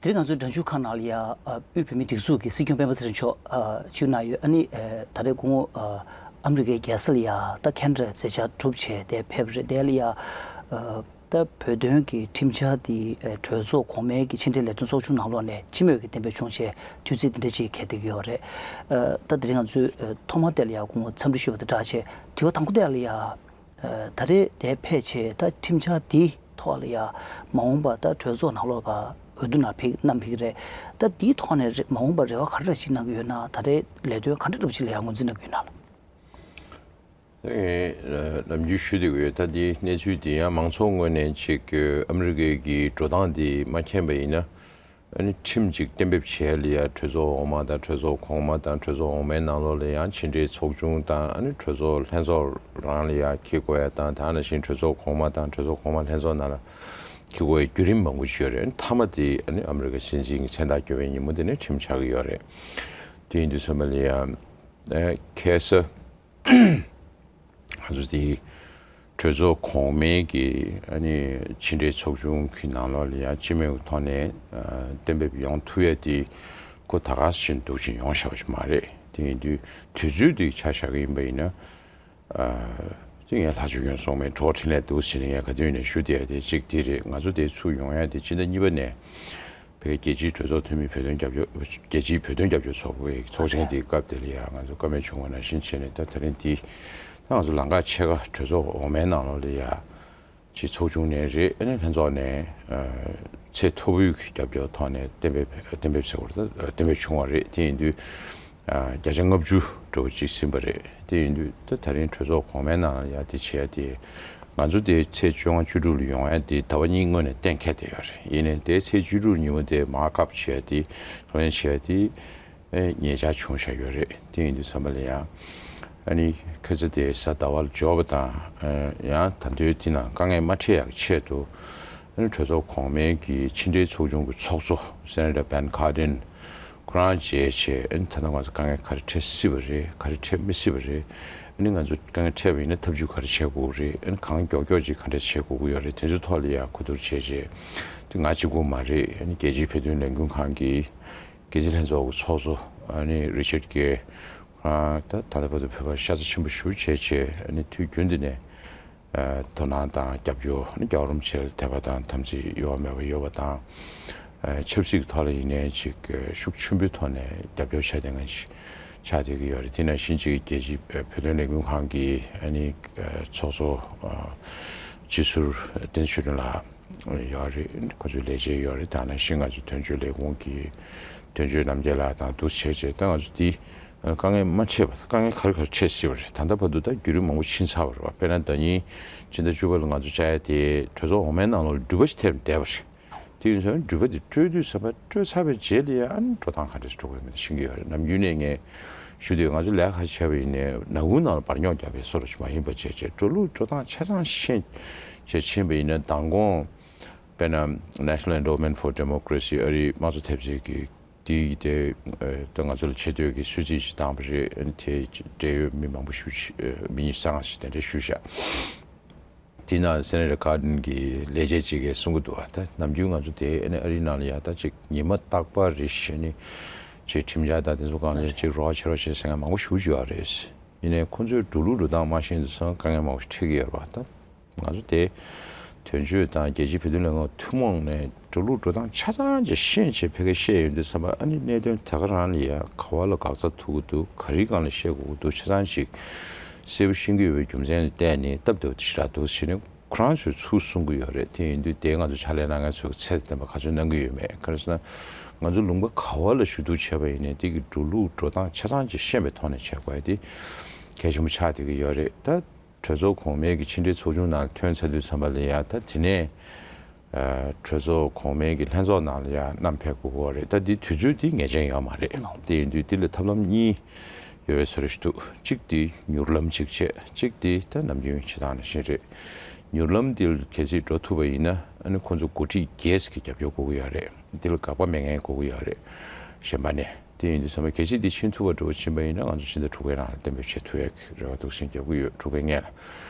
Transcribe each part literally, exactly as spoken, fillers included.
དེ་རིང་ང་ཚོའི་སྒྲ་འཇུག་ཁང་ནང་ལ་ཡ་ཨ་དབུས་བོད་མིའི་སྒྲིག་འཛུགས་ཀྱི་སྲིད་སྐྱོང་སྤེན་པ་ཚེ་རིང་མཆོག་ཨ་ཅིག་གནང་ཡོད། ཨ་ནི་ཨ་ད་རེས་སྐུ་ངོ་ཨ་ཨ་མི་རི་ཀའི་རྒྱལ་ས་ལ་ཡ་ད་ཁེ་ན་ཌ་མཛད་འཆར་གྲུབ་བྱས་དེ་ཕེབས་རེད། དེ་ལ་ཡ་ཨ་ད་བོད་དོན་གྱི་ཁྲིམས་འཆར་དེ་ཨ་གྲོས་ཚོགས་གོང་མའི་གི་ཕྱི་འབྲེལ་ལས་དོན་ཚོགས་ཆུང་ནང་ལོགས་ནས་སྤྱི་མོས་ཀྱི་གཏན་འབེབས་བྱུང་བྱས་དུས་ཚིགས་དེ་འདྲ་ཅིག་འཁེལ་བསྡད་ཀྱི་ཡོད་རེད། ཨ་ད་དེ་རིང་ང་ཚོས་ཨ་ཐོག་མར་དེ་ལ་ཡ་སྐུ་ངོ་འཚམས་འདྲི་ཞུས་པ་དང་སྦྲགས་བྱས་དྲི་བ་དང་པོ་དེ་ལ་ཡ། ཨ་ད་རེས་དེ་ཕལ་ཆེར་ད་ཁྲིམས་འཆར་འདིའི་ཐོག་ལ་ཡ་མ་འོངས་པ་ད་གྲོས་ཚོགས་ནང་ལོགས་ལ་འོས་བསྡུ་ནང་ཕེབས་བསྣམས་ཕེབས་ཀྱི་རེད། ད་འདིའི་ཐོག་ནས་རེ་མ་འོངས་པ་རེ་བ་ག་རེ་ཞིག་གནང་གི་ཡོད་ན། ད་རེས་ལས་དོན་ག་འདྲ་འདྲ་པོ་ཞིག་ལ་ཡ་ངོས་འཛིན་གནང་གི་ཡོད་ན་ལ། ད་ངས་ནམ་རྒྱུན་ཞུ་བསྡད་ཀྱི་ཡོད། ད་འདིའི་གནས་ཚུལ་འདི་ཡང་མང་ཚོགས་ངོས་ནས་ཅིག་ཨ་མི་རི་ཀའི་གི་འགྲོ་སྟངས་འདི་མ་མཁྱེན་པ་ཡིན་ན། ཨ་ནི་ཁྲིམས་ཅིག་གཏན་འབེབས་བྱས་ལ་ཡ་གྲོས་ཚོགས་འོག་མ་དང་གྲོས་ཚོགས་གོང་མ་དང་གྲོས་ཚོགས་འོག་མའི་ནང་ལོགས་ལ་ཡང་ཕྱི་འབྲེལ་ཚོགས་ཆུང་དང་ཨ་ནི་གྲོས་ཚོགས་ལྷན་ཚོགས་རང་ལ་ཡ་འཁྱེར་དགོས་ཡ་དང་། དེ་ནང་བཞིན་གྲོས་ཚོགས་གོང་མ་དང་གྲོས་ཚོགས་གོང་མ་ལྷན་ཚོགས་ནང་ལ་འཁྱེར་དགོས་ཡ་བརྒྱུད་རིམ་མང་པོ་ཞིག་ཡོད་རེད། མཐའ་མ་དེ་ཨ་ནི་ཨ་མི་རི་ཀ་སྲིད་འཛིན་གྱི་མཚན་རྟགས་བསྐྱོན་པའི་ཉིན་མོ་དེ་ནས་ཁྲིམས་ཆགས་ཀྱི་ཡོད་རེད། དེ་ཡིན་དུས་ཙམ་པ་ལ་ཡ་ཨ་ཁ་སང་། ང་ཚོ་དེའི་གྲོས་ཚོགས་གོང་མའི་གི་ཨ་ནི་ཕྱི་འབྲེལ་ཚོགས་ཆུང་གི་ནང་ལོགས་ལ་ཡང་སྤྱི་མོས་ཀྱི་ཐོག་ནས་ཨ་གཏན་འབེབས་ཡོང་ཐུབ་ཡ་དེ་ཁོ་ད་ག་ཟེ་བཞིན་འདུག་ཅིང་ཡོང་བཞག་པ་ཞིག་མ་རེད། དེ་ཡིན་དུས་དུས་ཚོད་དེ་ཆ་བཞག་གི་ཡིན་པ་ཡིན་ན། ཨ་དེ་ངས་ལྷག་ཆོས་ཡོན་སོང་མེད་གྲོགས་འཕྲིན་ལས་འདུག་ཟེར་ནས་ངས་ག་དུས་ནས་ཞུ་བསྡད་དེ་གཅིག་དེ་རེད། ང་ཚོ་དེ་ཚུར་ཡོང་ཡ་དེ་སྤྱི་ཟླ་གཉིས་པ་ནས། བོད་རྒྱལ་སྤྱིའི་གྲོས་ཚོགས་འཐུས་མི་བོད་དོན་རྒྱབ་སྐྱོར། རྒྱལ་སྤྱིའི་བོད་དོན་རྒྱབ་སྐྱོར་ཚོགས་པའི་ཚོགས་ཆེན་དེའི་སྐབས་དེ་ལ་ཡང་ང་ཚོ་བཀའ་མོལ་བྱུང་བ་ནང་བཞིན་བྱས་ནས། ད་དེ་རིང་འདི་ད་ང་ཚོ་ལམ་ཁ་ཕྱེད་ཀ་གྲོས་ཚོགས་འོག་མའི་ནང་ལོགས་ལ་ཡ་ཅིག་ཚོགས་ཆུང་ནས་རེད། ཨ་ནི་ལྷན་ཚོགས་ནས་ཨ་ཚད་མཐོ་པོའི་རྒྱབ་སྐྱོར་ཐོག་ནས་གཏན་འབེབས་གཏན་འབེབས་ཟེར་བ་རེད། གཏན་འབེབས་བྱུང་བ་རེད། དེ་ཡིན་དུས་ཨ་བརྒྱ་ཆ་ལྔ་བཅུ་འགྲོ་བ་ཅིག་ཟིན་པ་རེད། དེ་ཡིན་དུས་ད་དེ་རིང་གྲོས་ཚོགས་གོང་མའི་ནང་ལ་ཡ་དེ་བྱས་ཏེ། ང་ཚོ་དེ་ཚེས་བཅོ་ལྔ་བཅུ་དྲུག་ལ་ཡོང་ཡ་དེ་ཟླ་བ་གཉིས་སྔོན་ནས་གཏན་འཁེལ་བསྡད་ཡོད་རེད། ཡིན་ནའི་དེ་ཚེས་བཅུ་དྲུག་ཉིན་མོ་དེ་མར་ཀ་བྱས་ཏེ་ལྷོད་ཡངས་བྱས་ཏེ་ཨེ་ཉེ་ཆར་བྱུང་བཞག་ཡོད་རེད། དེ་ཡིན་དུས་ཙམ་པ་ལ་ཡང་ཨ་ནི་ཁ་ཚ་དེ་གཟའ་ཟླ་བ་ལ་འབྱོར་བ་དང་། ཨེ་ཡང་ད་དུང་དེ་ནང་དཀའ་ངལ་མ་འཕྲད་ཡག་གི་ཆེད་དུ། ཨ་ནི་གྲོས་ཚོགས་གོང་མའི་གི་ཕྱི་འབྲེལ་ཚོགས་ཆུང་གི་ཚོགས་གཙོ་སེ་ནེ་ཊར་བེན་ཁར་ཌིན། ཁོ་རང་མཇལ་བྱས། ཨ་ནི་ད་ལྟ་ང་ཚོ་དཀའ་ངལ་ག་རེ་འཕྲད་སྲིད་པ་རེད། ག་རེ་འཕྲད་མི་སྲིད་པ་རེད། ཨ་ནི་ང་ཚོ་དཀའ་ངལ་འཕྲད་པ་ཡིན་ན་ཐབས་ཇུས་ག་རེ་བྱེད་དགོས་རེད། ཨ་ནི་གང་མགྱོགས་མགྱོགས་ཅིག་ག་འདྲ་བྱེད་དགོས་ཀྱི་ཡོད་རེད། དེ་ཚོའི་ཐོག་ལ་ཡ་གོ་བསྡུར་བྱས་རྗེས་དེ་ང་གཅིག་པུ་མ་རེད། ཨ་ནི་རྒྱལ་སྤྱིའི་བོད་དོན་ལས་འགུལ་ཁང་གི་རྒྱལ་སྤྱི་ལྷན་ཚོགས་ཀྱི་ཚོགས་གཙོ་ཨ་ནི་རི་ཅར་གྷེ་ཁོ་རང་ད་ད་ལྟ་བར་དུ་བོད་པར་ཤ་ཚ་ཆེན་པོ་ཞེ་པོ་བྱས་བྱས། ཨ་ནི་དུས་རྒྱུན་དུ་ནས། ཨ་དོ་སྣང་དང་རྒྱབ་སྐྱོར་ནི་རྒྱལ་བ་རིན་པོ་ཆེ་ལ་དད་པ་དང་དམ་ཚིག་གཡོ་བ་མེད་པ་ཡོད་པ་དང་། ཨ་ཆབ་སྲིད་ཀྱི་ཐོག་ལ་ཡིན་ནའི་ཅིག་ཤུགས་ཆེན་པོའི་ཐོག་ནས་རྒྱབ་སྐྱོར་བྱས་ཏེ་ང་ཆགས་བསྡད་ཀྱི་ཡོད་རེད། དེ་ནང་བཞིན་ཅིག་རྒྱལ་སྤྱིའི་བོད་དོན་ལས་འགུལ་ཁང་གི་ཨ་ནི་ཚོགས་གཙོ་སྤྱི་ཟུར་བསྟན་ཆོས་སྒྲོན་ལགས་ཡོད་རེད། ཁོ་ཚོའི་ལས་བྱེད་ཡོད་རེད། དེ་ནང་བཞིན་ང་ཚོ་དོན་གཅོད་ལས་ཁུངས་ཀྱི་དོན་གཅོད་རྣམ་རྒྱལ་ལགས་དང་འདུ་བྱས་བྱས། ད་ང་ཚོ་འདི། དཀའ་ངལ་མ་འཕྲད་པ། དཀའ་ངལ་ག་རེ་ག་རེ་འཕྲད་སྲིད་པ་རེད། ད་ལྟ་བར་དུ་ད་བརྒྱུད་རིམ་མང་པོ་ཕྱིན་ཚར་བ་རེད་བ། དཔེར་ན་ཟླ་ཉིན་ཕྱི་ཟླ་བཅུ་པ་ལ་ང་ཚོ་བཅར་ཡ་དེ་གྲོས་ཚོགས་འོག་མའི་ནང་ལོགས་ལ་འགྲུལ་པ་ཞིག་ཐེབས་བསྡད་པ་རེད། དེ་ཡིན་ཙང་འགྲུལ་པ་དེ་སྤྲོད་དུས་ཙམ་པ་སྤྲོད་ཚར་བའི་རྗེས་ལ་ཡང་ཨ་ནི་འགྲོ་སྟངས་ག་འདྲ་ཞིག་འགྲོ་དགོས་མིན་ཤེས་ཀྱི་ཡོད་རེད། ནམ་རྒྱུན་ནས་ངས་ཞུ་དུས་ང་ཚོ་ལས་ཀ་ག་རེ་བྱས་པ་ཡིན་ནའི་ནང་ཁུལ་ནང་ལ་བར་རྙོག་རྒྱག་པའི་བཟོ་འདྲ་ཞིག་མ་ཡིན་པ་བྱས་བྱས་འགྲོ་ལུགས་འགྲོ་སྟངས་ཆ་ཚང་ཤེས་བྱས་ཕྱིན་པ་ཡིན་ན། མདང་དགོང་དཔེར་ན་National Endowment for Democracy ཨ་རིའི་དམངས་གཙོ་འཐབ་རྩོད་ཀྱི་དེ་ཡིས་དེ་ད་ང་ཚོ་ལ་ཆེ་བསྟོད་ཀྱི་གསོལ་ཚིགས་ཤིག་བཏང་བ་རེད། ཨ་ནི་དེ་འབྲེལ་ཡོད་མི་མང་པོ་ཞིག་མི་ཉི་ཤུ་རྩ་ལྔ་ཞིག་དེ་འདྲ་ཞུས་བཞག་དེ་ནང་སེ་ནེ་ཊར་ཁར་ཌིན་གྱི་ལས་བྱེད་ཅིག་གིས་གསུང་གི་འདུག་བ། ད་ནམ་རྒྱུན་ང་ཚོ་དེ་ཨ་ནི་ཨ་རིའི་ནང་ལ་ཡ་ད་ཅིག་ཉི་མ་རྟག་པར་རེ་བཞིན་ནི་ཅིག་ཁྲིམས་འཆར་དང་དེ་ཚོ་སྒང་ལ་ཅིག་རོགས་བྱེད་རོགས་བྱེད་ཟེར་མཁན་མང་པོ་ཞིག་ཡོད་རེད། ཡིན་ནའི་ཁོང་ཚོའི་འགྲོ་ལུགས་འགྲོ་སྟངས་མ་ཤེས་དུས་ཙང་དཀའ་ངལ་མང་པོ་ཞིག་འཕྲད་ཀྱི་ཡོད་རེད་བ། ད། ང་ཚོ་དེ་དོན་གཅོད་དང་རྒྱལ་སྤྱིའི་བོད་དོན་ལས་ཁུངས་ཐུན་མོང་ནས་འགྲོ་ལུགས་འགྲོ་སྟངས་ཆ་ཚང་ཅིག་ཤེས་བྱས་ཕ་གིར་བཤད་ཡོང་དུས་ཙམ་པ། ཨ་ནི་གནད་དོན་དེ་ག་རང་ལ་ཡ་ག་བ་ལ་འགག་རྩ་ཐུག་གི་འདུག་ག་རེའི་སྒང་ལ་བཤད་དགོས་ཀྱི་འདུག་ཆ་ཚང་ཅིག་གསལ་པོ་ཤེས་ཀྱི་ཡོད་པའི་རྒྱུ་མཚན་ལ་བརྟེན་ནས་སྟབས་བདེ་པོ་ཞེ་དྲག་འདུག་ཟེར་ནས་ཁོ་རང་ཚོས་ཚུར་གསུང་གི་ཡོད་རེད། དེ་ཡིན་དུས་དེ་ང་ཚོ་ཕྱག་ལས་གནང་མཁན་ཚོས་ཚད་དང་ལྡན་པ་ག་ཚོད་གནང་གི་ཡོད་མེད། ག་རེ་ཟེར་ན། ང་ཚོ་ལུང་པ་ག་བ་ལ་ཞུ་གཏུག་བྱས་པ་ཡིན་ནའི་དེ་གི་འགྲོ་ལུགས་འགྲོ་སྟངས་ཆ་ཚང་ཅིག་ཤེས་པའི་ཐོག་ནས་བྱེད་དགོས་ཡ་དེ་གལ་ཆེན་པོ་ཆགས་བསྡད་ཀྱི་ཡོད་རེད། ད། གྲོས་ཚོགས་གོང་མའི་གི་ཕྱི་འབྲེལ་ཚོགས་ཆུང་ནང་ཐོན་ཚར་དུས་ཙམ་པ་ལ་ཡ། ད་དེ་ནས་ཨ་གྲོས་ཚོགས་གོང་མའི་གི་ལྷན་ཚོགས་ནང་ལ་ཡ་བསྣམས་ཕེབས་དགོས་ཀྱི་ཡོད་རེད། ད་འདི་དུས་ཚོད་འདི་ངེས་ཅན་ཡོད་མ་རེད། དེ་ཡིན་དུས་འདི་ལ་ཐབས་ལམ་གཉིས་ཡོད་པའི་བཟོ་འདྲ་ཞིག་འདུག་གཅིག་འདི་མྱུར་ལམ་ཅིག་བྱས། གཅིག་འདི་ད་ནམ་རྒྱུན་བྱེད་སྟངས་ནང་བཞིན་རེད། མྱུར་ལམ་འདི་ལ་གལ་སྲིད་འགྲོ་ཐུབ་པ་ཡིན་ན། ཨ་ནི་ཁོང་ཚོ་འགོ་ཁྲིད་སྒེར་གྱི་རྒྱབ་སྐྱོར་དགོས་ཀྱི་ཡོད་རེད། འདི་ལ་དགག་པ་མེད་མཁན་དགོས་ཀྱི་ཡོད་རེད། གཞན་པ་ནས། དེ་ཡིན་དུས་ཙམ་པ་གལ་སྲིད་འདི་ཕྱིན་ཐུབ་པ་འགྲོ་བ་ཕྱིན་པ་ཡིན་ན། ང་ཚོ་ཕྱི་ཟླ་དྲུག་པའི་ནང་ལ་གཏན་འབེབས་བྱེད་ཐུབ་ཡག་གི་རེ་བ་འདུག་སེ་རྒྱབ་ཀྱི་ཡོད། དྲུག་པའི་སྔོན་ལ།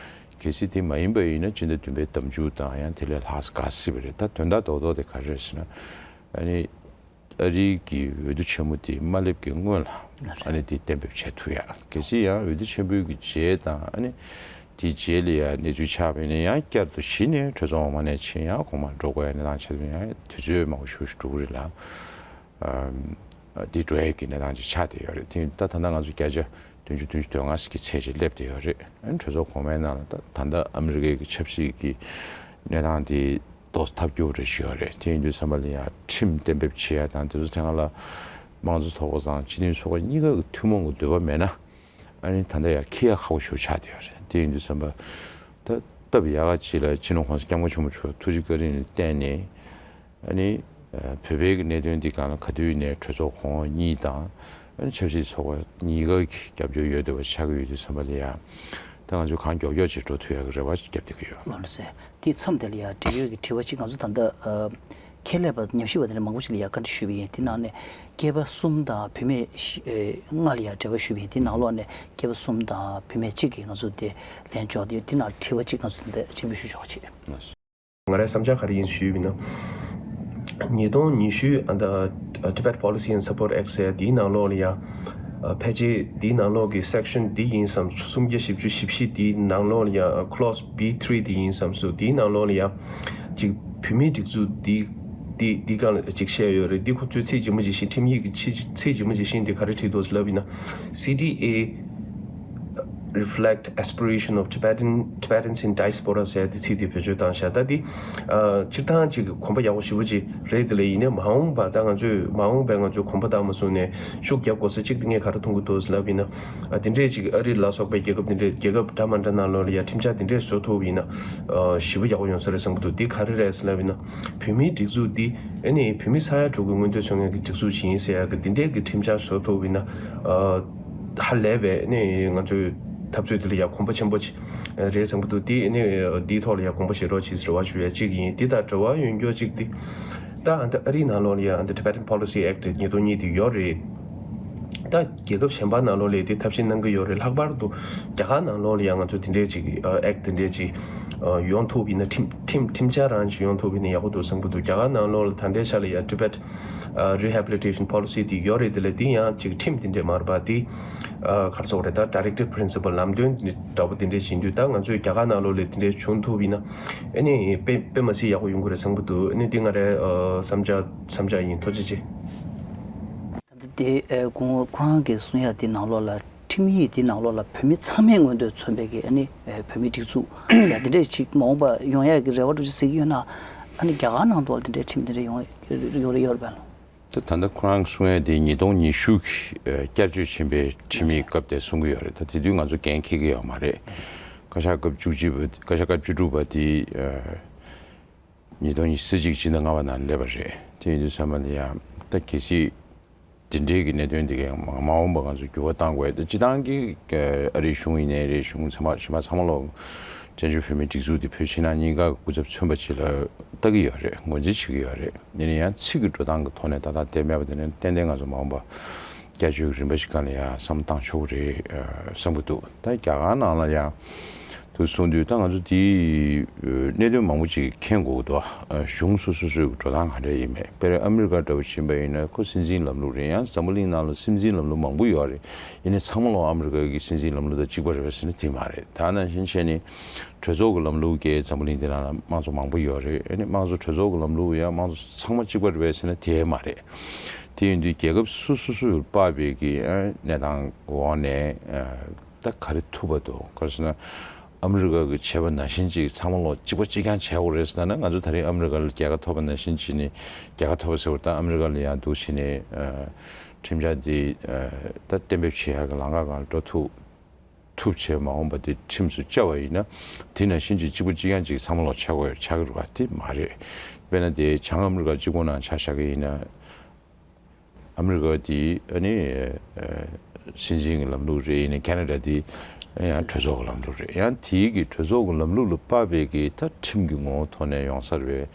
གལ་སྲིད་དེ་མ་ཡིན་པ་ཡིན་ན་ཕྱི་ཟླ་བདུན་པའི་ཟླ་མཇུག་དང་ཡང་དེ་ལས་ལྷག་དཀའ་སྲིད་པ་རེད། ད་དོན་དག་རྡོག་རྡོག་དེ་ག་རེ་རེད་ཟེར་ན། ཨ་ནི་ ཨ་རིའི་གི་འོས་བསྡུ་ཆེན་མོ་དེ་མ་སླེབས་ཀྱི་སྔོན་ལ་ཨ་ནི་དེ་གཏན་འབེབས་བྱེད་ཐུབ་ཡ། གལ་སྲིད་ཡང་འོས་བསྡུ་ཆེན་པོའི་གི་རྗེས་དང་ཨ་ནི་དེའི་རྗེས་ལ་ཡང་གནས་ཚུལ་ཆགས་པ་ཡིན་ན་ཡང་བསྐྱར་དུ་གཞི་ནས་གྲོས་ཚོགས་འོག་མ་ནས་ཕྱིན་ཡང་གོང་མར་འགྲོ་དགོས་ཡ་གནས་སྟངས་ཆགས་ཡོང་ཡ་དུས་ཚོད་མང་པོ་ཞིག་འགྲོ་གི་རེད་ལ། ཨམ། དེ་འགྲོ་ཡ་གི་གནས་སྟངས་ཅིག་ཆགས་བསྡད་ཡོད་རེད། དེ་ད་ད་ལྟ་ང་ཚོ་བརྒྱ་ཆ་བདུན་ཅུ་བདུན་ཅུ་དོན་ལྔ་ཟེར་གྱི་ཚད་ཅིག་སླེབས་བསྡད་ཡོད་རེད། ཨ་ནི་གྲོས་ཚོགས་གོང་མའི་ནང་ལ་ད་ད་ལྟ་ཨ་མི་རི་ཀའི་གི་ཆབ་སྲིད་ཀྱི་གནས་སྟངས་དེ་ཏོག་ཙམ་ཐབས་སྐྱོ་པོ་རེ་ཞིག་ཡོད་རེད། དེ་ཡིན་དུས་ཙམ་པ་ལ་ཡང་ཁྲིམས་གཏན་འབེབས་བྱེད་ཡ་དང་དེ་ཚོ་ཐད་ཀ་ལ་དམངས་གཙོ་ཚོགས་པ་དང་སྤྱི་མཐུན་ཚོགས་པ་གཉིས་ཀ་གི་ཐུན་མོང་གི་འདོད་པ་མེད་ན། ཨ་ནི་ད་ལྟ་ཡང་འཁྱེར་ཡ་ཁག་པོ་ཞིག་ཆགས་བསྡད་ཡོད་རེད། དེ་ཡིན་དུས་ཙམ་པ་ད་སྟབས་ཡག་ག་ཅིག་ལ་སྤྱི་ནོར་༸གོང་ས་༸སྐྱབས་མགོན་ཆེན་པོ་མཆོག་ཐུགས་རྗེ་བཀའ་དྲིན་ལ་བརྟེན་ནས། ཨ་ནི་ཨ་བོད་པའི་གི་གནད་དོན་འདི་སྒང་ལ་ག་དུས་ནས་གྲོས་ཚོགས་གོང་འོག་གཉིས་དང་ཨ་ནི་ཆབ་སྲིད་ཚོགས་པ་གཉིས་ཀ་གི་རྒྱབ་སྐྱོར་ཡོད་བསྡད་པ་ཆགས་ཀྱི་ཡོད་དུས་ཙམ་པ་ལ་ཡ། ད་ང་ཚོས་གང་མགྱོགས་མགྱོགས་ཅིག་འགྲོ་ཐུབ་ཡག་གི་རེ་བ་ཅིག་བརྒྱབ་བསྡད་ཀྱི་ཡོད། ལགས་སོ། དེའི་མཚམས་དེ་ལ་ཡ་འབྲེལ་ཡོད་ཀྱི་དྲི་བ་གཅིག་ང་ཚོ་ད་ལྟ་ཨ་ཁྱད་ལས་པ་ཉམས་ཞིབ་པ་དེ་འདྲ་མང་པོ་ཞིག་ལ་ཡ་བཀའ་འདྲི་ཞུས་པ་ཡིན། དེ་ནང་ནས་སྐྱེས་པ་གསུམ་དང་བུད་མེད་བཞི་ཨེ་ལྔ་ལ་ཡ་འབྲེལ་བ་ཞུས་པ་ཡིན། དེ་ནང་ལོགས་ནས་སྐྱེས་པ་གསུམ་དང་བུད་མེད་གཅིག་གིས་ང་ཚོ་དེ་ལན་འཇོག་དེ་ཡོད། དེ་ནང་དྲི་བ་གཅིག་ང་ཚོ་ད་ལྟ་ཕྱིར་འབུད་ཞུ་ཆོག་ཅིག་ང་རའི་བསམ་འཆར་ག་རེ་ཡིན་ཞུས་པ་ཡིན་ན། ཉིས་སྟོང་ཉི་ཤུ་ཨ་ད་Tibet Policy and Support Act ཟེར་ཡ་དེའི་ནང་ལོགས་ལ་ཡ། ཨ་ཕལ་ཆེར་དེའི་ནང་ལོགས་ཀྱི་section དེ་ཡིན་བསམ། སུམ་བརྒྱ་བཞི་བཅུ་ཞེ་བཞི་དེའི་ནང་ལོགས་ལ་ཡ། Clause B three དེ་ཡིན་བསམ་སོང་། དེའི་ནང་ལོགས་ལ་ཡ་ཅིག་བོད་མིའི་སྒྲིག་འཛུགས་དེ་དེ་དེའི་སྒང་ལ་ཅིག་བཤད་ཡོད་རེད། དེ་ཁོ་ཚོས་ཚིག་ཇི་མ་ཇི་བཞིན་ཁྲིམས་ཡིག་གི་ཚིག་ཚིག་ཇི་མ་ཇི་བཞིན་དེ་ག་རེ་བྲིས་འདུག་ལབ་ཡིན་ན། C D A reflect aspiration of Tibetan, Tibetans in diaspora ཟེར་ཡ་དེ་ཚིག་དེ་བེད་སྤྱོད་བཏང་བཞག་ད་དེ་ཨ་སྤྱིར་བཏང་ཅིག་གོམ་པ་ཡག་པོ་ཞེ་པོ་ཅིག་རེད། དེ་ལས་ཡིན་ནའི་མ་འོངས་པ་ད་ང་ཚོས་མ་འོངས་པའི་ང་ཚོས་གོམ་པ་བཏང་མ་སོང་ནས་ཤུགས་རྒྱབ་དགོས་ས་གཅིག་དེ་ངས་ག་རེ་མཐོང་གི་འདུག་ལབ་ཡིན་ན། ཨ་དེ་འདྲས་ཅིག་ཨ་རི་ལ་སོགས་པའི་རྒྱལ་ཁབ་དེ་འདྲས་རྒྱལ་ཁབ་འདྲ་མ་འདྲ་ནང་ལོགས་ལ་ཡ་ཁྲིམས་འཆར་དེ་འདྲས་བཟོ་ཐུབ་ཡིན་ན་ཨ་ཞེ་པོ་ཡག་པོ་ཡོང་ས་རེད་བསམ་གི་འདུག་དེ་ག་རེ་རེད་ལབ་ཡིན་ན། བོད་མིའི་སྒྲིག་འཛུགས་འདི་ཨ་ནི་བོད་མི་ས་ཡ་དྲུག་གི་མངོན་འདོད་མཚོན་མཁན་གྱི་སྒྲིག་འཛུགས་ཅིག་ཡིན་ཟེར་ཡག་གི་འདི་འདྲས་ཀྱི་ཁྲིམས་འཆར་བཟོ་ཐུབ་ཡིན་ན། ཨ་ཧ་ལས་པའི་ཨ་ནི་ང་ཚོའི་འཐབ་རྩོད་འདི་ལ་ཡ་གོམ་པ་ཆེན་པོ་ཅིག་རེད་བསམ་གི་འདུག་དེ་ཨ་ནི་འདིའི་ཐོག་ལ་ཡ་དགོངས་པ་བཞེས་རོགས་ཅེས་རེ་བ་ཞུ་ཡ་གཅིག་ཡིན། འདི་དང་འབྲེལ་བ་ཡོད་མཁན་གཅིག་འདི་ད་ཨ་ནི་ཨ་རིའི་ནང་ལོགས་ལ་ཡ་ཨ་ནི་Tibetan Policy Act ཉིས་སྟོང་གཉིས་འདི་ཡོད་རེད། ད་རྒྱལ་ཁབ་གཞན་པ་ནང་ལོགས་ལ་དེ་ཐབས་ཤེས་གནང་གི་ཡོད་རེད། ལྷག་པར་དུ་རྒྱ་གར་ནང་ལོགས་ལ་ཡང་ང་ཚོ་དེ་འདྲས་ཅིག་ཨེག་དེ་འདྲས་ཅིག་ཡོང་ཐུབ་ཡིན་ན། ཁྲིམས་ཁྲིམས་ཁྲིམས་འཆར་རང་ཞིག་ཡོང་ཐུབ་ཡིན་ན་ཡག་པོ་འདུག་བསམ་གི་འདུག་རྒྱ་གར་ནང་ལོགས་ལ་ད་ལྟའི་ཆ་ལ་ཡང་Tibet Rehabilitation Policy དེ་ཡོད་རེད། དེ་ལ་དེ་ཡང་ཅིག་ཁྲིམས་དེ་འདྲས་མ་རེད་པ། དེ་ག་རེ་ཟེར་དགོས་རེད། ད་Directive Principle ལམ་སྟོན་འདྲ་པོ་དེ་འདྲས་བྱེད་དུས་ད་ང་ཚོས་རྒྱ་གར་ནང་ལོགས་ལ་དེ་འདྲས་བྱུང་ཐུབ་ཡིན་ན་ཨ་ནི་དཔེ་དཔེ་མ་སྲིད་ཡག་པོ་ཡོང་གི་རེད་བསམ་གི་འདུག་ཨ་ནི་དེ་ང་རའི་བསམ་འཆར་བསམ་འཆར་ཡིན། ཐུགས་རྗེ་ཆེ། ད་ལྟ་དེ་ཨེ་ཁོང་ཁོ་རང་གིས་གསུང་ཡ་དེ་ནང་ལོགས་ལ་ཁྲིམས་ཡིག་དེ་ནང་ལོགས་ལ་བོད་མི་ཚང་མས་མངོན་འདོད་མཚོན་པའི་གི་ཨ་ནི་ཨེ་བོད་མིའི་སྒྲིག་འཛུགས་ཟེར་དེ་འདྲས་ཅིག་མ་འོངས་པ་ཡོང་ཡ་གི་རེ་བ་འདྲ་ཅིག་ཟེར་གི་ཡོད་ན། ཨ་ནི་རྒྱ་གར་ནང་དུ་དེ་འདྲའི་ཁྲིམས་དེ་འདྲས་ཡོང་ཡོང་རེ་ཡོད་རེད་པས་ལགས། ད་ད་ལྟ་ཁོ་རང་གསུང་ཡ་དེ་ཉིས་སྟོང་ཉི་ཤུ་གི་ཨེ་བསྐྱར་བཅོས་ཕྱིན་པའི་ཁྲིམས་ཡིག་སྐབས་དེ་གསུང་གི་ཡོད་རེད། ད་དེ་དུས་ང་ཚོ་འགན་འཁྱེར་གི་ཡོད་མ་རེད། བཀའ་ཤག་སྐབས་བཅུ་གཅིག་པ་བཀའ་ཤག་སྐབས་བཅུ་དྲུག་པ་དེ་ཨེ་ཉིས་སྟོང་ཉི་ཤུ་རྩ་གཅིག་སྤྱི་ཟླ་ལྔ་པ་ནང་སླེབས་པ་རེད། དེ་ཡིན་དུས་ཙམ་པ་ལ་ཡང་ད་གལ་སྲིད་དེ་འདྲའི་གི་གནད་དོན་དེ་གའི་མ་མ་འོངས་པ་ང་ཚོ་འགྱུར་བ་གཏང་དགོས། ད་སྤྱི་བཏང་གི་ཨ་རིའི་གཞུང་ཡིན་ནའི་རེད། གཞུང་ཚང་མ་གཞན་པ་ཚང་མ་ལོག་བཙན་བྱོལ་བོད་མིའི་སྒྲིག་འཛུགས་དེ་བོད་ཕྱི་ནང་གཉིས་ཀ་གི་སྐུ་ཚབ་མཚོན་པ་ཅིག་ལ་ལྟ་གི་ཡོད་རེད། ངོས་འཛིན་བྱེད་ཀྱི་ཡོད་རེད། ཡིན་ན་ཡང་ཚིག་གི་འགྲོ་སྟངས་ཀྱི་ཐོག་ནས་ཏག་ཏག་བསྡད་མེད་པ་དེ་ནི་ཏན་ཏན་ང་ཚོ་མ་འོངས་པ་བསྐྱར་བཅོས་ཀྱི་རིམ་པ་ཞིག་སྒང་ལ་ཡང་བསམ་བློ་བཏང་ཆོག་གི་རེད་བསམ་གྱི་འདུག་ད་རྒྱ་གར་ནང་ལ་ཡང་དུ་གསུངས་དུས་ད་ང་ཚོ་དེའི་གནད་དོན་མང་པོ་ཅིག་མཁྱེན་དགོས་འདུག་གཞུང་སོ་སོ་སོའི་འགྲོ་སྟངས་ག་འདྲ་ཡིན་མེད། དཔེར་ན་ཨ་མི་རི་ཀ་འདྲ་བོ་ཕྱིན་པ་ཡིན་ན་ཁོ་སྲིད་འཛིན་ལམ་ལུགས་རེད། ཡང་འཛམ་བུ་གླིང་ནང་ལ་སྲིད་འཛིན་ལམ་ལུགས་མང་པོ་ཡོད་རེད། ཡིན་ནའི་ཚང་མ་ལོག་ཨ་མི་རི་ཀ་གི་སྲིད་འཛིན་ལམ་ལུགས་དང་གཅིག་པ་རེད་པས་ཟེར་ན་དེ་མ་རེད། ད་ནང་བཞིན་བྱས་ནས་གྲོས་ཚོགས་ཀྱི་ལམ་ལུགས་ཀྱི་འཛམ་བུ་གླིང་འདི་ནང་ལ་དམངས་གཙོ་མང་པོ་ཡོད་རེད། ཨ་ནི་དམངས་གཙོ་གྲོས་ཚོགས་ཀྱི་ལམ་ལུགས་ཡང་དམངས་གཙོ་ཚང་མ་གཅིག་པ་རེད་པས་ཟེར་ན་དེ་མ་རེད། དེ་ཡིན་དུས་རྒྱལ་ཁབ་སོ་སོ་སོ་སོར་དཔག་པའི་གི་ཨ་གནས་སྟངས་འོག་ནས་ཨ་ད་ག་རེ་ཐུབ་པ་འདུག་ག་རེ་ཟེར་ན་ཨ་མི་རི་ཀ་གི་བྱས་པ་ནང་བཞིན་ཅིག་ཚང་མ་ལོག་གཅིག་པ་གཅིག་རྐྱང་བྱས་དགོས་རེད་ཟེར་ན། ང་ཚོ་ད་རིང་ཨ་མི་རི་ཀ་ལ་རྒྱལ་ཁ་ཐོབ་པ་ནང་བཞིན་བྱས་ནས་རྒྱལ་ཁ་ཐོབ་པ་ཟེར་བ་ད་ཨ་མི་རི་ཀ་ལ་ཡང་འདུག་བྱས་ནས་ཨ་ཁྲིམས་འཆར་འདི་ཨ་ད་གཏན་འབེབས་བྱེད་ཡག་གི་ལམ་ཁ་སྒང་ལ་འགྲོ་ཐུབ། ཐུབ་བྱས་མ་འོངས་པ་དེ་ཁྲིམས་སུ་བཅའ་བ་ཡིན་ན། དེ་ནང་བཞིན་གྱི་གཅིག་པ་གཅིག་རྐྱང་གཅིག་ཚང་མ་ལོག་ཆགས་དགོས་ཆགས་ཀྱི་རེད་པ། དེ་མ་རེད། དཔེར་ན་དེ་བྱང་ཨ་མི་རི་ཀ་གཅིག་པོ་ནང་ཆ་བཞག་གི་ཡིན་ན། ཨ་མི་རི་ཀ་དེ་ཨ་ནི་ཨ་སྲིད་འཛིན་གྱི་ལམ་ལུགས་རེད། ཡིན་ན་ཁེ་ན་ཌ་དེ་ཡང་གྲོས་ཚོགས་ཀྱི་ལམ་ལུགས་རེད། ཡང་དེའི་གི་གྲོས་ཚོགས་ཀྱི་ལམ་ལུགས་ལ་དཔག་པའི་གི་ད་ཁྲིམས་ཀྱི་ངོ་བོ་ཐོག་ནས་ཡོང་ས་རེད་པས།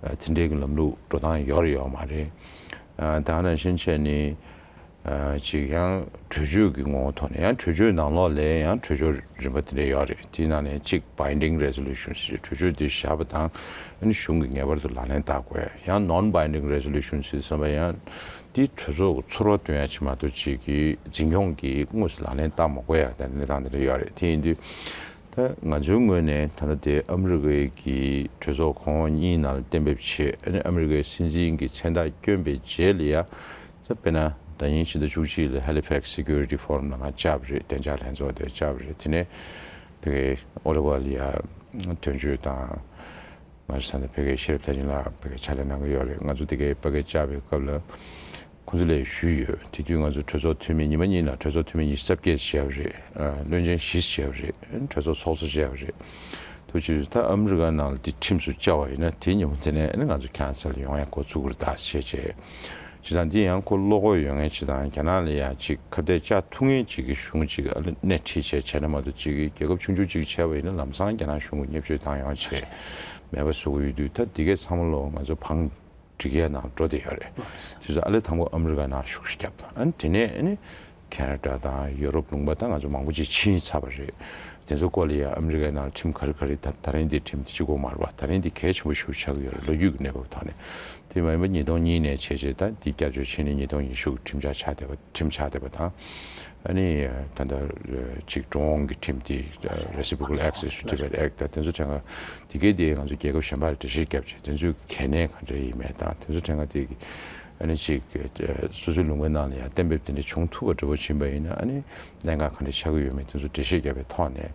ཨ་དེ་འདྲའི་གི་ལམ་ལུགས་འགྲོ་སྟངས་ཡོད་རེད་ཡོད་མ་རེད། ཨ་ད་ནང་བཞིན་བྱས་ནས། ཅིག་ཡང་གྲོས་ཆོད་ཀྱི་ངོ་བོ་ཐོག་ནས། ཡང་གྲོས་ཆོད་ནང་ལོགས་ལ་ཡང་གྲོས་ཆོད་རིམ་པ་དེ་འདྲ་ཡོད་རེད། དེའི་ནང་ནས་གཅིག་binding resolution ཞེས་གྲོས་ཆོད་དེ་བཞག་པ་དང་། ཨ་ནི་གཞུང་གིས་ངེས་པར་དུ་ལག་ལེན་བསྟར་དགོས། ཡང་non-binding resolution ཞེས་བསམ་པ་ཡང་དེ་གྲོས་ཚོགས་ཀྱི་ཚོར་བ་འདོན་ཡ་ཅིག་མ་གཏོགས་ཅིག་གི་འཛིན་སྐྱོང་གིས་དངོས་སུ་ལག་ལེན་བསྟར་མ་དགོས་ཡ་དེ་འདྲ་གནས་སྟངས་དེ་འདྲ་ཡོད་རེད། དེ་ཡིན་དུས། ད་ང་ཚོའི་ངོས་ནས་ད་ལྟ་དེ་ཨ་མི་རི་ཀའི་གི་གྲོས་ཚོགས་གོང་འོག་གཉིས་ནང་ལ་གཏན་འབེབས་བྱས། ཨ་ནི་ཨ་མི་རི་ཀའི་སྲིད་འཛིན་གྱི་མཚན་རྟགས་བསྐྱོན་པའི་རྗེས་ལ་ཡ། ད་དཔེར་ན་ཟླ་ཉིན་ཕྱི་ཟླ་བཅུ་གཅིག་ལ་Halifax Security Forum ལ་ང་བཅར་བ་རེད། གཏན་འཇགས་ལྷན་ཚོགས་དེ་བཅར་བ་རེད། དེ་ནས་ཕ་གིའི་ཨོ་ཊ་ཝ་ལ་ཡ་དོན་གཅོད་དང་། ང་ཚོ་ད་ལྟ་ཕ་གིའི་ཤེས་རབ་མཐར་ཕྱིན་ལགས་ཕ་གིར་ཕྱག་ལས་གནང་གི་ཡོད་རེད། ང་ཚོ་དེ་གའི་ཕ་གིར་བཅར་བའི་སྐབས་ལ་ཁོང་ཚོ་ལ་ཞུས་ཡོད། དེ་དུས་ང་ཚོ་གྲོས་ཚོགས་འཐུས་མི་ཉི་མ་གཉིས་ལ་གྲོས་ཚོགས་འཐུས་མི་ཉི་ཤུ་རྩ་བརྒྱད་བྱས་པ་རེད། ཨ། བློན་ཆེན་བཞི་བྱས་པ་རེད། གྲོས་ཚོགས་ཚོགས་གཙོ་བྱས་པ་རེད། ཐུགས་རྗེ་ཆེ། ད་ཨ་མི་རི་ཀ་ནང་ལ་དེ་ཁྲིམས་སུ་བཅའ་བ་ཡིན་ན། དེ་ཉིན་མོ་དེ་ནས་ཨ་ནི་ང་ཚོ་ཁེ་ན་ཌ་ལ་ཡོང་ཡ་འགོ་ཚུགས་ཀྱི་རེད་ད་བྱས་བྱས། བྱས་ཙང་འདི་ཡང་ཁོ་བློ་ཁོག་ཡོད་མཁན་ཅིག་དང་། རྒྱ་ནག་ལ་ཡ་ཅིག་ཁ་གཏད་བཅག་ཐུབ་མཁན་ཅིག་གི་གཞུང་ཅིག་ཨ་ལ་སྣེ་ཁྲིད་བྱས་བྱས་ན་མ་གཏོགས། ཅིག་གི་རྒྱལ་ཁབ་ཆུང་ཆུང་ཅིག་བྱས་པ་ཡིན་ན་ལམ་སང་རྒྱ་ནག་གཞུང་གི་བརྙས་བཅོས་བཏང་ཡོང་བྱས་མེད་པ་བཟོ་གི་ཡོད་དུས། ད་འདི་གའི་ཚང་མ་ལོ་ང་ཚོ་བང་སྒྲིག་ཡས་ནང་འགྲོ་བསྡད་ཡོད་རེད། དེ་ཚོ་ཨ་ལས་དང་པོ་ཨ་མི་རི་ཀ་ནང་ཤུགས་ཤིག་བརྒྱབ། ཨ་ནི་དེ་ནས་ཨ་ནི་ཁེ་ན་ཌ་དང་ཡོ་རོབ་ལུང་པ་དང་ང་ཚོ་མང་པོ་ཅིག་ཕྱིན་ཚར་བ་རེད། དེ་ཚོ་སྐོར་ལ་ཡང་ཨ་མི་རི་ཀའི་ནང་ཁྲིམས་ག་རེ་ག་རེ། ད་ད་རིང་འདི་ཁྲིམས་འདི་གཅིག་པོ་མ་རེད་པ། ད་རིང་འདི་གལ་ཆེན་པོ་ཞིག་ཆགས་ཀྱི་ཡོད་རེད། ལོ་རྒྱུས་ཀྱི་གནས་བབ་ཐོག་ནས། དེ་མ་ཡིན་པ་ཉིས་སྟོང་གཉིས་ནས་བྱས་རྗེས་ད་འདི་བསྐྱར་བཅོས་བྱས་ནས་ཉིས་སྟོང་ཉི་ཤུ་གི་ཁྲིམས་འཆར་ཆགས་བསྡད་པ། ཁྲིམས་ཆགས་བསྡད་པ་དང་། ཨ་ནི་ད་ལྟ་ཅིག་འགྲོ་འོང་གི་ཁྲིམས་དེ། Reciprocal Access to Tibet Act དང་དེ་ཚོ་ཕྲན་ག་དེ་གའི་དེ་ང་ཚོ་རྒྱལ་ཁབ་གཞན་པ་ལ་འགྲེལ་བཤད་བརྒྱབ་བྱས། དེ་ཚོའི་གལ་གནད་ག་འདྲ་ཡིན་མིན་དང་། དེ་ཚོ་ཕྲན་ག་དེ་གི་ཨ་ནི་ཅིག་སོ་སོའི་ལུང་པའི་ནང་ལ་ཡང་གཏན་འབེབས་དེ་འདྲ་བྱུང་ཐུབ་པ་འདྲ་པོ་ཕྱིན་པ་ཡིན་ན། ཨ་ནི་གནད་འགག་ག་འདྲ་ཆགས་ཀྱི་ཡོད་མེད་དེ་ཚོ་འགྲེལ་བཤད་བརྒྱབ་པའི་ཐོག་ནས།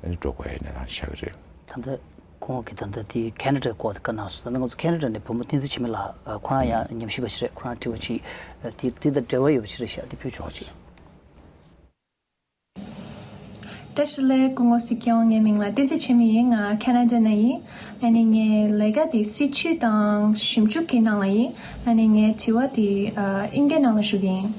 ཨ་ནི་འགྲོ་དགོས་ཡ་གནས་སྟངས་ཆགས་ཀྱི་རེད། ད་ལྟ་ཁོང་གིས་ད་ལྟ་དེ་ཁེ་ན་ཌའི་སྐོར་དེ་བཀའ་གནང་སོང་། ད་ལྟ་ང་ཚོ་ཁེ་ན་ཌ་ནས་བུ་མོ་བསྟན་འཛིན་འཆི་མེད་ལགས། ཁོ་རང་ཡང་ཉམས་ཞིབ་པ་ཞིག་རེད། ཁོ་རང་དྲི་བ་ཅིག་དེ་དེ་དང་འབྲེལ་བ་ཡོད་པ་ཞིག་རེད་ཤག་དེ་ཕུལ་ཆོག་ཅིག་བཀྲ་ཤིས་བདེ་ལེགས་སྐུ་ངོ་སྲིད་སྐྱོང་། ངའི་མིང་ལ་བསྟན་འཛིན་འཆི་མེད་ཡིན། ང་ཁེ་ན་ཌ་ནས་ཡིན། ཨ་ནི་ངའི་ལས་ཀ་དེ་སྲིད་བྱུས་དང་ཞིབ་འཇུག་གི་ནང་ལ་ཡིན། ཨ་ནི་ངའི་དྲི་བ་དེ་ཨ་དབྱིན་སྐད་ནང་ལ་ཞུ་གི་ཡིན།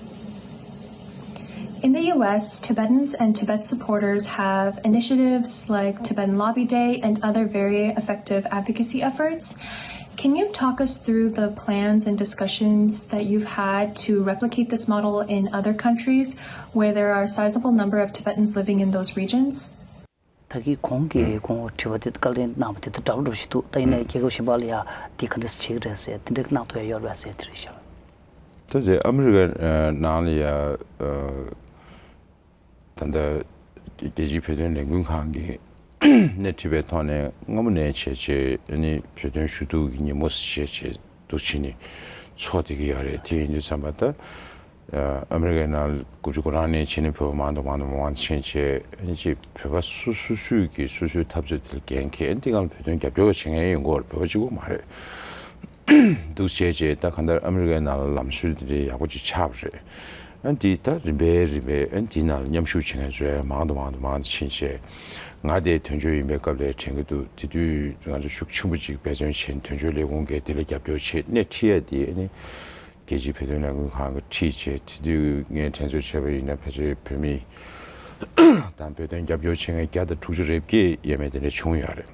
In the U S, Tibetans and Tibet supporters have initiatives like Tibetan Lobby Day and other very effective advocacy efforts. Can you talk us through the plans and discussions that you've had to replicate this model in other countries where there are a sizable number of Tibetans living in those regions? ད་གིན་གོང་གི་ཁོང་དྲི་བ་དེ་བཀའ་ལན་གནང་བ་དེ་དང་འདྲ་པོ་འདྲ་པོ་ཞིག་འདུག་ད་ཡིན་ནའི་རྒྱལ་ཁབ་གཞན་པ་ལ་ཡ་དེ་ག་འདྲ་བྱེད་ཀྱི་རེད་ཟེར། དེ་འདྲའི་གནང་ཐུབ་ཡ་ཡོད་རེད་ཟེར་དེ་རེད་ཤག་ད་དེ་ཨ་མི་རི་ཀ་ནང་ལ་ཡ། ད་ལྟ་རྒྱལ་སྤྱིའི་བོད་དོན་ལས་འགུལ་ཁང་གིས་སྣེ་ཁྲིད་པའི་ཐོག་ནས་སྔ་མོ་ནས་བྱས་བྱས། ཨ་ནི་བོད་དོན་ཞུ་གཏུག་གི་ཉིན་མོ་བྱས་བྱས་འདུག་བྱས་ནས་ཚོགས་བསྡད་ཀྱི་ཡོད་རེད། དེ་ཡིན་དུས་ཙམ་པ་ད་ཨ་མི་རི་ཀའི་ནང་དགུ་བཅུ་གོ་གྲངས་ནས་བྱས་ནས་བོད་པ་མང་དུ་མང་དུ་མང་དུ་ཕྱིན་བྱས། ཨ་ནི་ཅིག་བོད་པ་སོ་སོ་སོས་ཀྱིས་སོ་སོའི་འཐབ་རྩོད་དེ་ལ་འགན་འཁྱེར། ཨ་ནི་དེ་སྒང་ལ་བོད་དོན་རྒྱབ་སྐྱོར་བྱེད་མཁན་ཡོང་གི་ཡོད་རེད། བོད་པ་གཅིག་པོ་མ་རེད། འདུག་བྱས་བྱས་ད་གང་ལྟར་ཨ་མི་རི་ཀའི་ནང་ལ་ལམ་སྲོལ་དེ་འདྲའི་ཡག་པོ་ཅིག་ཆགས་པ་རེད། ཨ་འདི་ད་རིམ་པས་རིམ་པས་ཨ་འདི་ནང་ལ་མཉམ་ཞུགས་བྱེད་མཁན་ཚོ་ཡང་མང་དུ་མང་དུ་མང་དུ་ཕྱིན་བྱས། ང་དེ་དོན་གཅོད་ཡིན་པའི་སྐབས་ལ་དྲན་གྱི་འདུག་དེ་དུས་ང་ཚོ་ཤུགས་ཆེན་པོ་ཅིག་འབད་བརྩོན་བྱས་ནས་དོན་གཅོད་ལས་ཁུངས་ཀྱིས་དེ་ལ་རྒྱབ་སྐྱོར་བྱས། སྣེ་ཁྲིད་ཡ་དེ་ཨ་ནི་རྒྱལ་སྤྱིའི་བོད་དོན་ལས་འགུལ་ཁང་གིས་ཁྲིད་བྱས། དེ་དུས་ངས་དྲན་གསོ་བྱས་པ་ཡིན་ན་ཕལ་ཆེར་བོད་མི་དང་བོད་དོན་རྒྱབ་སྐྱོར་བྱེད་མཁན་བརྒྱ་དང་དྲུག་ཅུ་རེ་བརྒྱད་ཡས་མས་དེ་འདྲ་བྱུང་ཡོད་རེད།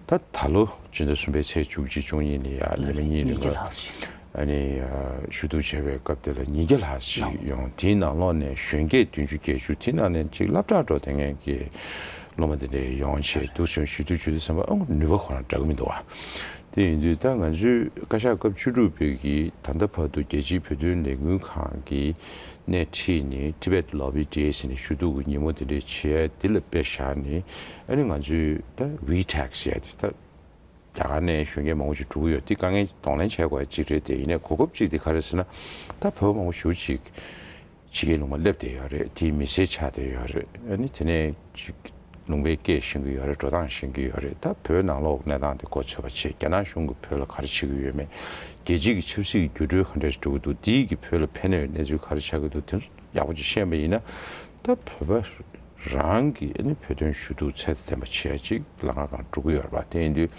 ད་ད་ལོ་སྤྱི་ཟླ་གསུམ་པའི་ཚེས་བཅུ་གཅིག་བཅུ་གཉིས་ལ་ཡ་ཉི་མ་གཉིས་ལ་ཉིས་བརྒྱ་ལྷག་ཞིག་ཨ་ནི་ཞུ་གཏུག་བྱས་པའི་སྐབས་དེ་ལ་ཉིས་བརྒྱ་ལྷག་ཞིག་ཡོང་། དེའི་ནང་ལོགས་ནས་གཞོན་སྐྱེས་བདུན་ཅུ་བརྒྱད་ཅུ། དེའི་ནང་ནས་ཅིག་སློབ་གྲྭར་འགྲོ་བསྡད་མཁན་གྱི་སློབ་མ་དེ་འདྲ་ཡོང་བྱས་འདུག་སེ་ཞུ་གཏུག་ཞུ་དུས་ཙམ་པ་ཨང་ནུས་པ་ཁོ་རང་འདྲ་གི་མི་འདུག་བ། དེ་ཡིན་དུས་ད་ང་ཚོས་བཀའ་ཤག་སྐབས་བཅུ་དྲུག་པའི་གི་ད་ལྟ་བར་དུ་རྒྱལ་སྤྱིའི་བོད་དོན་ལས་འགུལ་ཁང་གི་སྣེ་ཁྲིད་ནས་Tibet Lobby Day ཟེར་ནས་ཞུ་གཏུག་གི་ཉིན་མོ་དེ་འདྲའི་བྱས་དེ་ལ་དཔེ་བཞག་ནས། ཨ་ནི་ང་ཚོས་ད་ཝི་ཊེག་ཟེར་ཡ་དེ། ད་རྒྱ་གར་ནས་གཞོན་སྐྱེས་མང་པོ་ཞིག་འགྲོ་གི་ཡོད། དེ་དཀའ་ངལ་གདོང་ལེན་བྱེད་དགོས་ཡ་གཅིག་རེད། དེ་ཡིན་ནའི་གོ་སྐབས་གཅིག་དེ་ག་རེ་ཟེར་ན། ད་བོད་པ་མང་པོ་ཞེ་པོ་ཅིག་ཕྱི་རྒྱལ་ལུང་པར་སླེབས་བསྡད་ཡོད་རེད། དེ་མི་སེར་ཆགས་བསྡད་ཡོད་རེད། ཨ་ནི་དེ་ནས་ཅིག་ལུང་པའི་སྐད་ཤེས་ཀྱི་ཡོད་རེད། འགྲོ་སྟངས་ཤེས་ཀྱི་ཡོད་རེད། ད་བོད་ནང་ལོགས་གནས་སྟངས་དེ་མགོ་ཚོད་པ་བྱས། རྒྱ་ནག་གཞུང་གིས་བོད་ལ་ག་རེ་བྱེད་ཀྱི་ཡོད་མེད། རྒྱལ་སྤྱི་གི་ཆབ་སྲིད་ཀྱི་འགྱུར་འགྲོས་ག་འདྲ་ཞིག་འགྲོ་གི་འདུག་འདིའི་གི་བོད་ལ་ཕན་གནོད་གནས་ཚུལ་ག་རེ་ཆགས་ཀྱི་འདུག་དེ་ཚོ་ཡག་པོ་ཅིག་ཤེས་པ་ཡིན་ན། ད་བོད་པ་རང་གི་ཨ་ནི་བོད་དོན་ཞུ་གཏུག་ཚད་དང་ལྡན་པ་བྱེད་ཡ་ཅིག་ལམ་ཁ་སྒང་འགྲོ་གི་ཡོད་རེད་པ། དེ་ཡིན་དུས་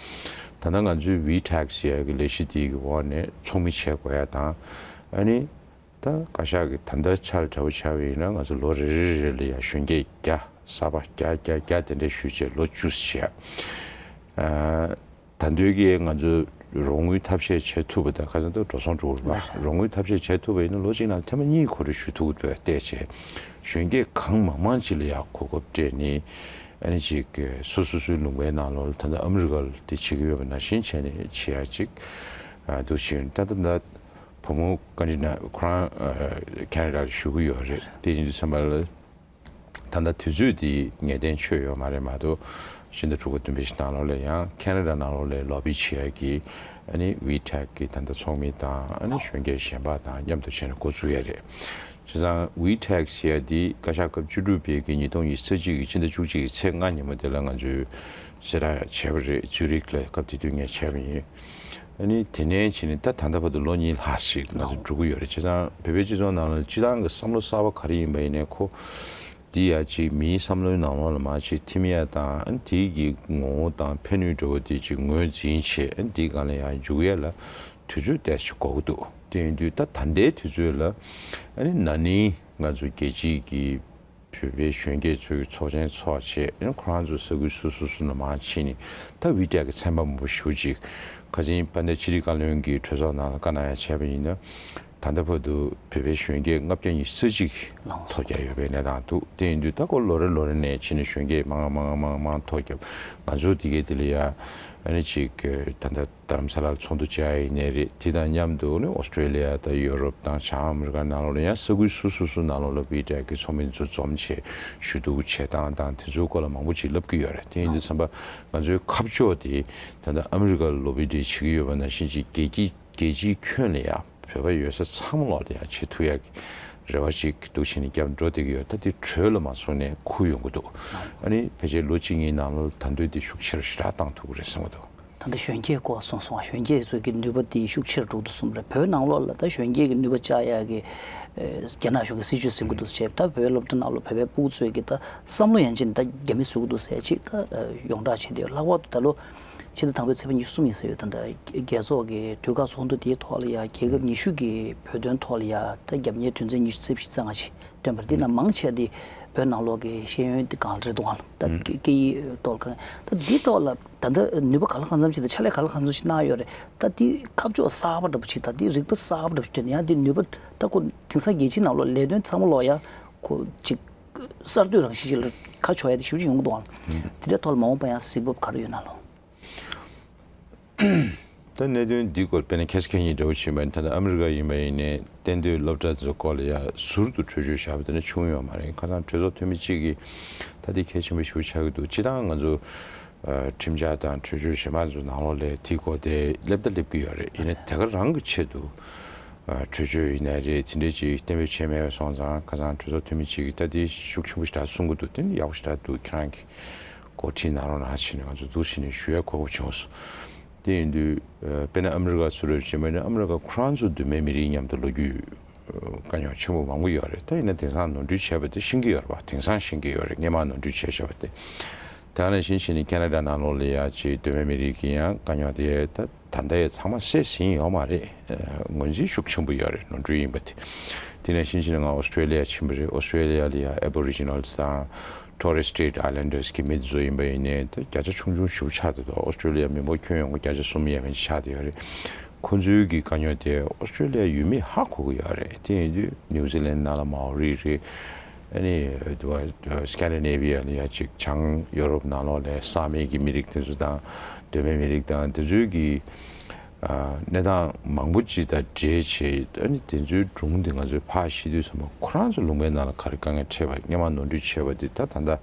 ད་ལྟ་ང་ཚོའི་ཝི་ཊེག་ཟེར་ཡ་གི་ལས་གཞི་དེའི་གི་འོག་ནས་ཚོགས་མི་བྱེད་དགོས་ཡ་དང་། ཨ་ནི་ད་བཀའ་ཤག་གི་ད་ལྟ་ཆ་ལ་འདྲ་པོ་ཆགས་པ་ཡིན་ན་ང་ཚོ་ལོ་རེ་རེ་རེ་ལ་ཡ་གཞོན་སྐྱེས་བརྒྱ་གསར་པ་བརྒྱ་བརྒྱ་བརྒྱ་དེ་འདྲ་ཞུ་བྱས་ལོ་བཅུ་བྱས། ཨ། ད་འདོད་ཀྱི་ང་ཚོ་ རོགས་དངུལ་ཐབས་ཤེས་བྱེད་ཐུབ་པ་དང་། ཁ་སང་ད་འགྲོ་སོང་འགྲོ་དགོས་རེད་པ། རོགས་དངུལ་ཐབས་ཤེས་བྱེད་ཐུབ་པ་ཡིན་ན་ལོ་གཅིག་ནང་ཐེངས་མ་གཉིས་ཁོ་རང་ཞུ་ཐུབ་ཀྱི་འདུག་བལྟས་བྱས། གཞོན་སྐྱེས་གང་མང་མང་ཅིག་ལ་ཡང་གོ་སྐབས་སྤྲད་ནས། ཨ་ནི་ཅིག་སོ་སོ་སོའི་ལུང་པའི་ནང་ལོགས་ལ་ད་ལྟ་ཨ་མི་རི་ཀ་ལ་དེ་བྱེད་ཀྱི་ཡོད་པ་ནང་བཞིན་བྱས་ནས་བྱེད་ཡ་ཅིག་འདུག་བཞིན། ད་ལྟ་ད་བུ་མོ་བཀའ་འདྲི་ན་ཁོ་རང་ཁེ་ན་ཌ་ལ་བཞུགས་ཀྱི་ཡོད་རེད། དེ་ཡིན་དུས་ཙམ་པ་ལ། ད་ལྟ་དུས་ཚོད་འདི་ངེས་གཏན་ཆོད་ཡོད་མ་རེད་མ་གཏོགས། ཕྱི་ཟླ་དྲུག་པ་བདུན་པའི་ནང་ལོགས་ལ་ཡང་ཁེ་ན་ཌ་ནང་ལོགས་ལ་ལོ་བི་བྱེད་ཡ་གི་ཨ་ནི་ཝི་ཊེག་གི་ད་ལྟ་ཚོགས་མི་དང་ཨ་ནི་གཞོན་སྐྱེས་གཞན་པ་དང་མཉམ་དུ་བྱས་ནས་འགོ་བཙུགས་ཡ་རེད། བྱས་ཙང་ཝི་ཊེག་ཟེར་ཡ་འདི་བཀའ་ཤག་སྐབས་བཅུ་དྲུག་པའི་གི་ཉིས་སྟོང་ཉི་ཤུ་རྩ་གཅིག་གི་ཕྱི་ཟླ་བཅུ་གཅིག་གི་ཚེས་ལྔ་ཉིན་མོ་དེ་ལ་ང་ཚོས་གསལ་བསྒྲགས་བྱས་པ་རེད། ཛུ་རིག་ལ་སྐབས་དེ་དུས་ངས་བྱས་པ་ཡིན། ཨ་ནི་དེ་ནས་ཕྱིན་ནས་ད་ད་ལྟ་བར་དུ་ལོ་གཉིས་ལྷག་ཞིག་ང་ཚོ་འགྲོ་གི་ཡོད་རེད། བྱས་ཙང་བོད་པའི་སྤྱི་ཚོགས་ནང་ལ་སྤྱི་བཏང་གི་བསམ་བློ་གསར་པ་ག་རེ་ཡིན་པ་ཡིན་ནའི་ཁོ། འདི་ཡ་གཅིག་མིའི་བསམ་བློའི་ནང་ལོགས་ལ་མར་ཅིག་ཐིམ་ཡ་དང་། ཨ་ནི་དེའི་གི་ངོ་བོ་དང་ཕན་ནུས་འདྲ་བོ་དེ་ཅིག་ངོས་འཛིན་བྱས། ཨ་ནི་དེའི་སྒང་ལ་ཡར་འཇུག་ཡ་ལ་དུས་ཚོད་ཏོག་ཙམ་འགོར་གི་འདུག་དེ་ཡིན་དུས་ད་ད་ལྟའི་དུས་ཚོད་ལ་ཨ་ནི་ན་ནིང་ང་ཚོ་རྒྱལ་སྤྱིའི་གི་བོད་པའི་གཞོན་སྐྱེས་ཚོའི་ཚོགས་ཆེན་ཚོགས་བྱས། ཨ་ནི་ཁོ་རང་ཚོ་ས་ཁུལ་སོ་སོ་སོ་ནང་མར་ཕྱིན་ནས་ད་ཝི་ཊེག་གི་ཚན་པ་མང་པོ་ཞེ་པོ་ཅིག་ཁ་སང་དཔལ་ལྡན་ཕྱི་དྲིལ་བཀའ་བློན་གྱིས་གྲོས་ཚོགས་ནང་ལ་བཀའ་གནང་ཡ་བྱས་པ་ཡིན་ན། ད་ལྟ་བར་དུ་བོད་པའི་གཞོན་སྐྱེས་ལྔ་བརྒྱ་ཉི་ཤུ་རྩ་གཅིག་ལངས་སོང་ཐོ་རྒྱག་ཡོད་པའི་གནས་སྟངས་འདུག་དེ་ཡིན་དུས་ད་ཁོ་ལོ་རེ་ལོ་རེ་ནས་ཕྱིན་ནས་གཞོན་སྐྱེས་མང་མང་མང་མང་ཐོ་རྒྱབ། ང་ཚོ་དེ་གའི་དེ་ལ་ཡ་ཨ་ནི་ཅིག་ད་ལྟ་རྡ་རམ་ས་ལར་ཚོགས་འདུ་བྱས་ཡིན་ནའི་རེད། དེ་དང་མཉམ་དུ་ནི་ཨོ་སི་ཀྲེ་ལི་ཡ་དང་ཡོ་རོབ་དང་བྱང་ཨ་མི་རི་ཀ་ནང་ལོགས་ལ་ཡང་ས་ཁུལ་སོ་སོ་སོ་ནང་ལོགས་ལ་ཝི་ཊེག་གི་ཚོགས་མི་ཚོ་འཛོམས་བྱས་ཞུ་གཏུག་བྱེད་སྟངས་དང་དེ་ཚོའི་སྐོར་ལ་མང་པོ་ཅིག་ལབ་ཀྱི་ཡོད་རེད། དེ་ཡིན་དུས་ཙམ་པ་ང་ཚོའི་ཁ་ཕྱོགས་དེ་ད་ལྟ་ཨ་མི་རི་ཀ་ལ་ལོ་བི་ཌེ་བྱེད་ཀྱི་ཡོད་པ་ནང་བཞིན་ཅིག་རྒྱལ་སྤྱི་རྒྱལ་སྤྱིའི་ཁྱོན་ལ་ཡང་བོད་པ་ཡོད་ས་ཚང་མ་ལོག་ལ་ཡང་བྱེད་ཐུབ་ཡག་གི་རེ་བ་ཞིག་འདུག་བྱས་ནས་རྒྱབ་འགྲོ་བསྡད་ཀྱི་ཡོད། ད་དེ་གྲོས་ལ་མ་སོང་ནས་འཁུར་ཡོང་གི་འདུག་ཨ་ནི་ཕལ་ཆེར་ལོ་གཅིག་གཉིས་ནང་ལོགས་ད་འདོད་དེ་ཤུགས་ཆེ་རུ་ཞེ་དྲག་བཏང་ཐུབ་ཀྱི་རེད་བསམ་གྱི་འདུག་ད་ལྟ་གཞོན་སྐྱེས་སྐོར་གསུངས་སོང་། གཞོན་སྐྱེས་ཚོའི་གི་ནུས་པ་དེ་ཤུགས་ཆེ་རུ་འགྲོ་གི་འདུག་གསུངས་པ་རེད། བོད་ནང་ལོགས་ལ་ད་གཞོན་སྐྱེས་ཀྱི་ནུས་པ་བཅག་ཡག་གི་ཨེ་རྒྱ་ནག་གཞུང་གི་སྲིད་ཇུས་ཟིན་གྱི་འདུག་ཟེར། ད་བོད་པའི་སློབ་གྲྭ་ནང་ལོགས་བོད་པའི་ཕྲུ་གུ་ཚོའི་གི་ད་བསམ་བློ་ཡན་ཆད་ནས་ད་རྒྱ་མི་བཟོ་གི་འདུག་ཟེར་ཅིག་ད་ཨེ་ཡོངས་གྲགས་བྱས་ཏེ། ལྷག་པར་དུ་ད་ལོ་ཕྱི་ཟླ་དང་པོའི་ཚེས་པ་ཉི་ཤུ་གསུམ་ཡིན་ས་ཡོད། ད་ད་རྒྱལ་ཚོགས་ཀྱི་དུས་བཀག་ཚོགས་འདུ་དེའི་ཐོག་ལ་ཡ་རྒྱལ་ཁབ་ཉི་ཤུ་གི་བོད་དོན་ཐོག་ལ་ཡ་ད་རྒྱབ་གཉེར་དོན་ཚན་ཉི་ཤུ་རྩ་བཞི་རྩ་ལྔ་ཅིག་བཏོན་པ་རེད། འདི་ནང་མང་ཆེ་བ་འདི་བོད་ནང་ལོགས་ཀྱི་ཤེས་ཡོན་འདི་སྒང་ལ་རེད་འདུག་ཨང་། ད་ཨུམ། སྐད་སྐད་ཡིག་ཐོག་ལ་གང་ད་འདི་ཐོག་ལ་ད་ལྟ་ནུས་པ་ག་ལ་གང་འཚམ་ཞིག་དང་ཕྱག་ལས་ག་ལ་གང་འཚམ་ཞིག་གནང་ཡོད་རེད། ད་འདི་ཁ་ཕྱོགས་གསར་པ་འདྲ་པོ་ཅིག་དང་འདི་རིག་པ་གསར་པ་འདྲ་པོ་ཅིག་བཏོན་ཡང་འདི་ནུས་པ་ད་ཁོ་དེང་སང་རྒྱལ་སྤྱི་ནང་ལོགས་ལས་དོན་ཚང་མ་ལོགས་ཡ་ཁོ་ཅིག་གསར་གཏོད་རང་བཞིན་ཅིག་ལ་ཁ་ཕྱོགས་ཡ་དེ་ཞེ་པོ་ཅིག་ཡོང་གི་འདུག་ཨང་། ཨུམ། དེ་འདྲའི་ཐོག་ལ་མ་འོངས་པ་ཡང་གཟིགས་བབ་ག་རེ་ཡོད་ན་ལོ། ད་གནད་དོན་འདིའི་སྐོར་དཔེར་ན་ཁ་སང་ཁ་ཉིན་འདྲ་བོ་ཕྱིན་པ་ཡིན་ན། ད་ལྟ་ཨ་མི་རི་ཀ་ཡིན་པ་ཡིན་ནའི་གཏན་སྡོད་སློབ་གྲྭ་ཚོའི་སྐོར་ལ་ཡ་ཟུར་དུ་གྲོས་ཆོད་བཞག་པ་དེ་འདྲ་བྱུང་ཡོད་མ་རེད། ཁ་སང་གྲོས་ཚོགས་འཐུས་མི་གཅིག་གིས་ད་འདི་གལ་ཆེན་པོ་ཞེ་པོ་ཆགས་ཀྱི་འདུག་སྤྱིར་བཏང་ང་ཚོ་ཨ་ཁྲིམས་འཆར་དང་གྲོས་ཆོད་གཞན་པ་ཚོ་ནང་ལོགས་ལ་དེའི་སྐོར་དེ་སླེབས་ད་སླེབས་ཀྱི་ཡོད་རེད། ཡིན་ནའི་དེ་ག་རང་གི་ཆེད་དུ་ཨ་གྲོས་ཆོད་ཡིན་ནའི་རེད། དེ་འདྲའི་ཅིག་གཏན་འབེབས་བྱས་མེད་པ་སོང་ཙང་། ཁ་སང་གྲོས་ཚོགས་འཐུས་མི་གཅིག་གིས་ད་འདི་ཤུགས་ཆེན་པོ་ཞེ་དྲག་གསུང་གི་འདུག་དེ་ནི་ཡག་པོ་ཞེ་དྲག་འདུག་ཁྱེད་རང་གི་འགོ་ཁྲིད་གནང་རོགས་གནང་བྱས་ནས་ང་ཚོ་འདུག་བྱས་ནས་ཞུ་ཡ་གོ་སྐབས་བྱུང་སོང་། དེ་ཡིན་དུས་ཨ་དཔེར་ན་ཨ་མི་རི་ཀ་ཚུར་རེ་བྱས་པ་ཡིན་ན། ཨ་མི་རི་ཀ་ཁོ་རང་ཚོ་གདོད་མའི་མི་རིགས་མཉམ་དུ་ལོ་རྒྱུས་ཨ་དཀའ་རྙོག་ཆེན་པོ་མང་པོ་ཡོད་རེད། ད་ཡིན་ན་དེང་སང་ནོར་འཁྲུལ་བྱས་པ་དེ་ཤེས་ཀྱི་ཡོད་རེད་པ། དེང་སང་ཤེས་ཀྱི་ཡོད་རེད། སྔོན་མ་ནོར་འཁྲུལ་བྱས་བྱས་པ་དེ། དེ་ནང་བཞིན་བྱས་ནས་ཁེ་ན་ཌ་ནང་ལོགས་ལ་ཡ་ཅིག་གདོད་མའི་མི་རིགས་ཀྱི་ཡང་དཀའ་རྙོག་དེ་ད་ད་ལྟ་ཡང་ཚང་མ་སེལ་ཟིན་ཡོད་མ་རེད། ཨ་ངོས་འཛིན་ཤུགས་ཆེན་པོ་ཡོད་རེད། ནོར་འཁྲུལ་ཡིན་པ་དེ། དེ་ནང་བཞིན་བྱས་ནས་ང་ཨོ་སི་ཀྲེ་ལི་ཡ་ཕྱིན་པ་རེད། ཨོ་སི་ཀྲེ་ལི་ཡ་ལ་ཡ་ཨེ་བོ་རི་ཇི་ནལ་དང་ཊོ་རེ་སི་སི་ཊྲེཊ་ཨའི་ལན་ཌར་སི་གི་མི་ཚོ་ཡིན་པ་ཡིན་ནའི་ད་བརྒྱ་ཆ་ཆུང་ཆུང་ཞེ་པོ་ཆགས་བསྡད་འདུག་ཨོ་སི་ཀྲེ་ལི་ཡ་མི་འབོར་ཁྱོན་ཡོངས་ཀྱི་བརྒྱ་ཆ་གསུམ་ཡས་མས་ཆགས་བསྡད་ཡོད་རེད། ཁོ་ཚོའི་གི་དཀའ་རྙོག་དེ་ཨོ་སི་ཀྲེ་ལི་ཡ་ཡུལ་མིས་ཧ་གོ་གི་ཡོད་རེད། དེ་ཡིན་དུས་ནིའུ་ཛི་ལན་ནང་ལ་མའོ་རི་རེད། ཨ་ནི་དུ་བ་སི་ཀེན་ཌི་ནེ་བི་ཡ་ལ་ཡ་ཅིག་བྱང་ཡོ་རོབ་ནང་ལོགས་ལ་ས་མེད་ཀྱི་མི་རིགས་དེ་ཚོ་དང་། གདོད་མའི་མི་རིགས་དང་དེ་ཚོའི་གི་ཨ་གནས་སྟངས་མང་པོ་ཅིག་དང་འབྲེལ་བྱས། ཨ་ནི་དེ་ཚོའི་སྒྲུང་དེ་ང་ཚོས་ཕར་ཤེས་དུས་ཙམ་པ་ཁོ་རང་ཚོ་ལུང་པའི་ནང་ལ་ག་རེ་དཀའ་ངལ་འཕྲད་པ། སྔོན་མ་ནོར་འཁྲུལ་བྱས་པ་དེ་ད་ད་ལྟ་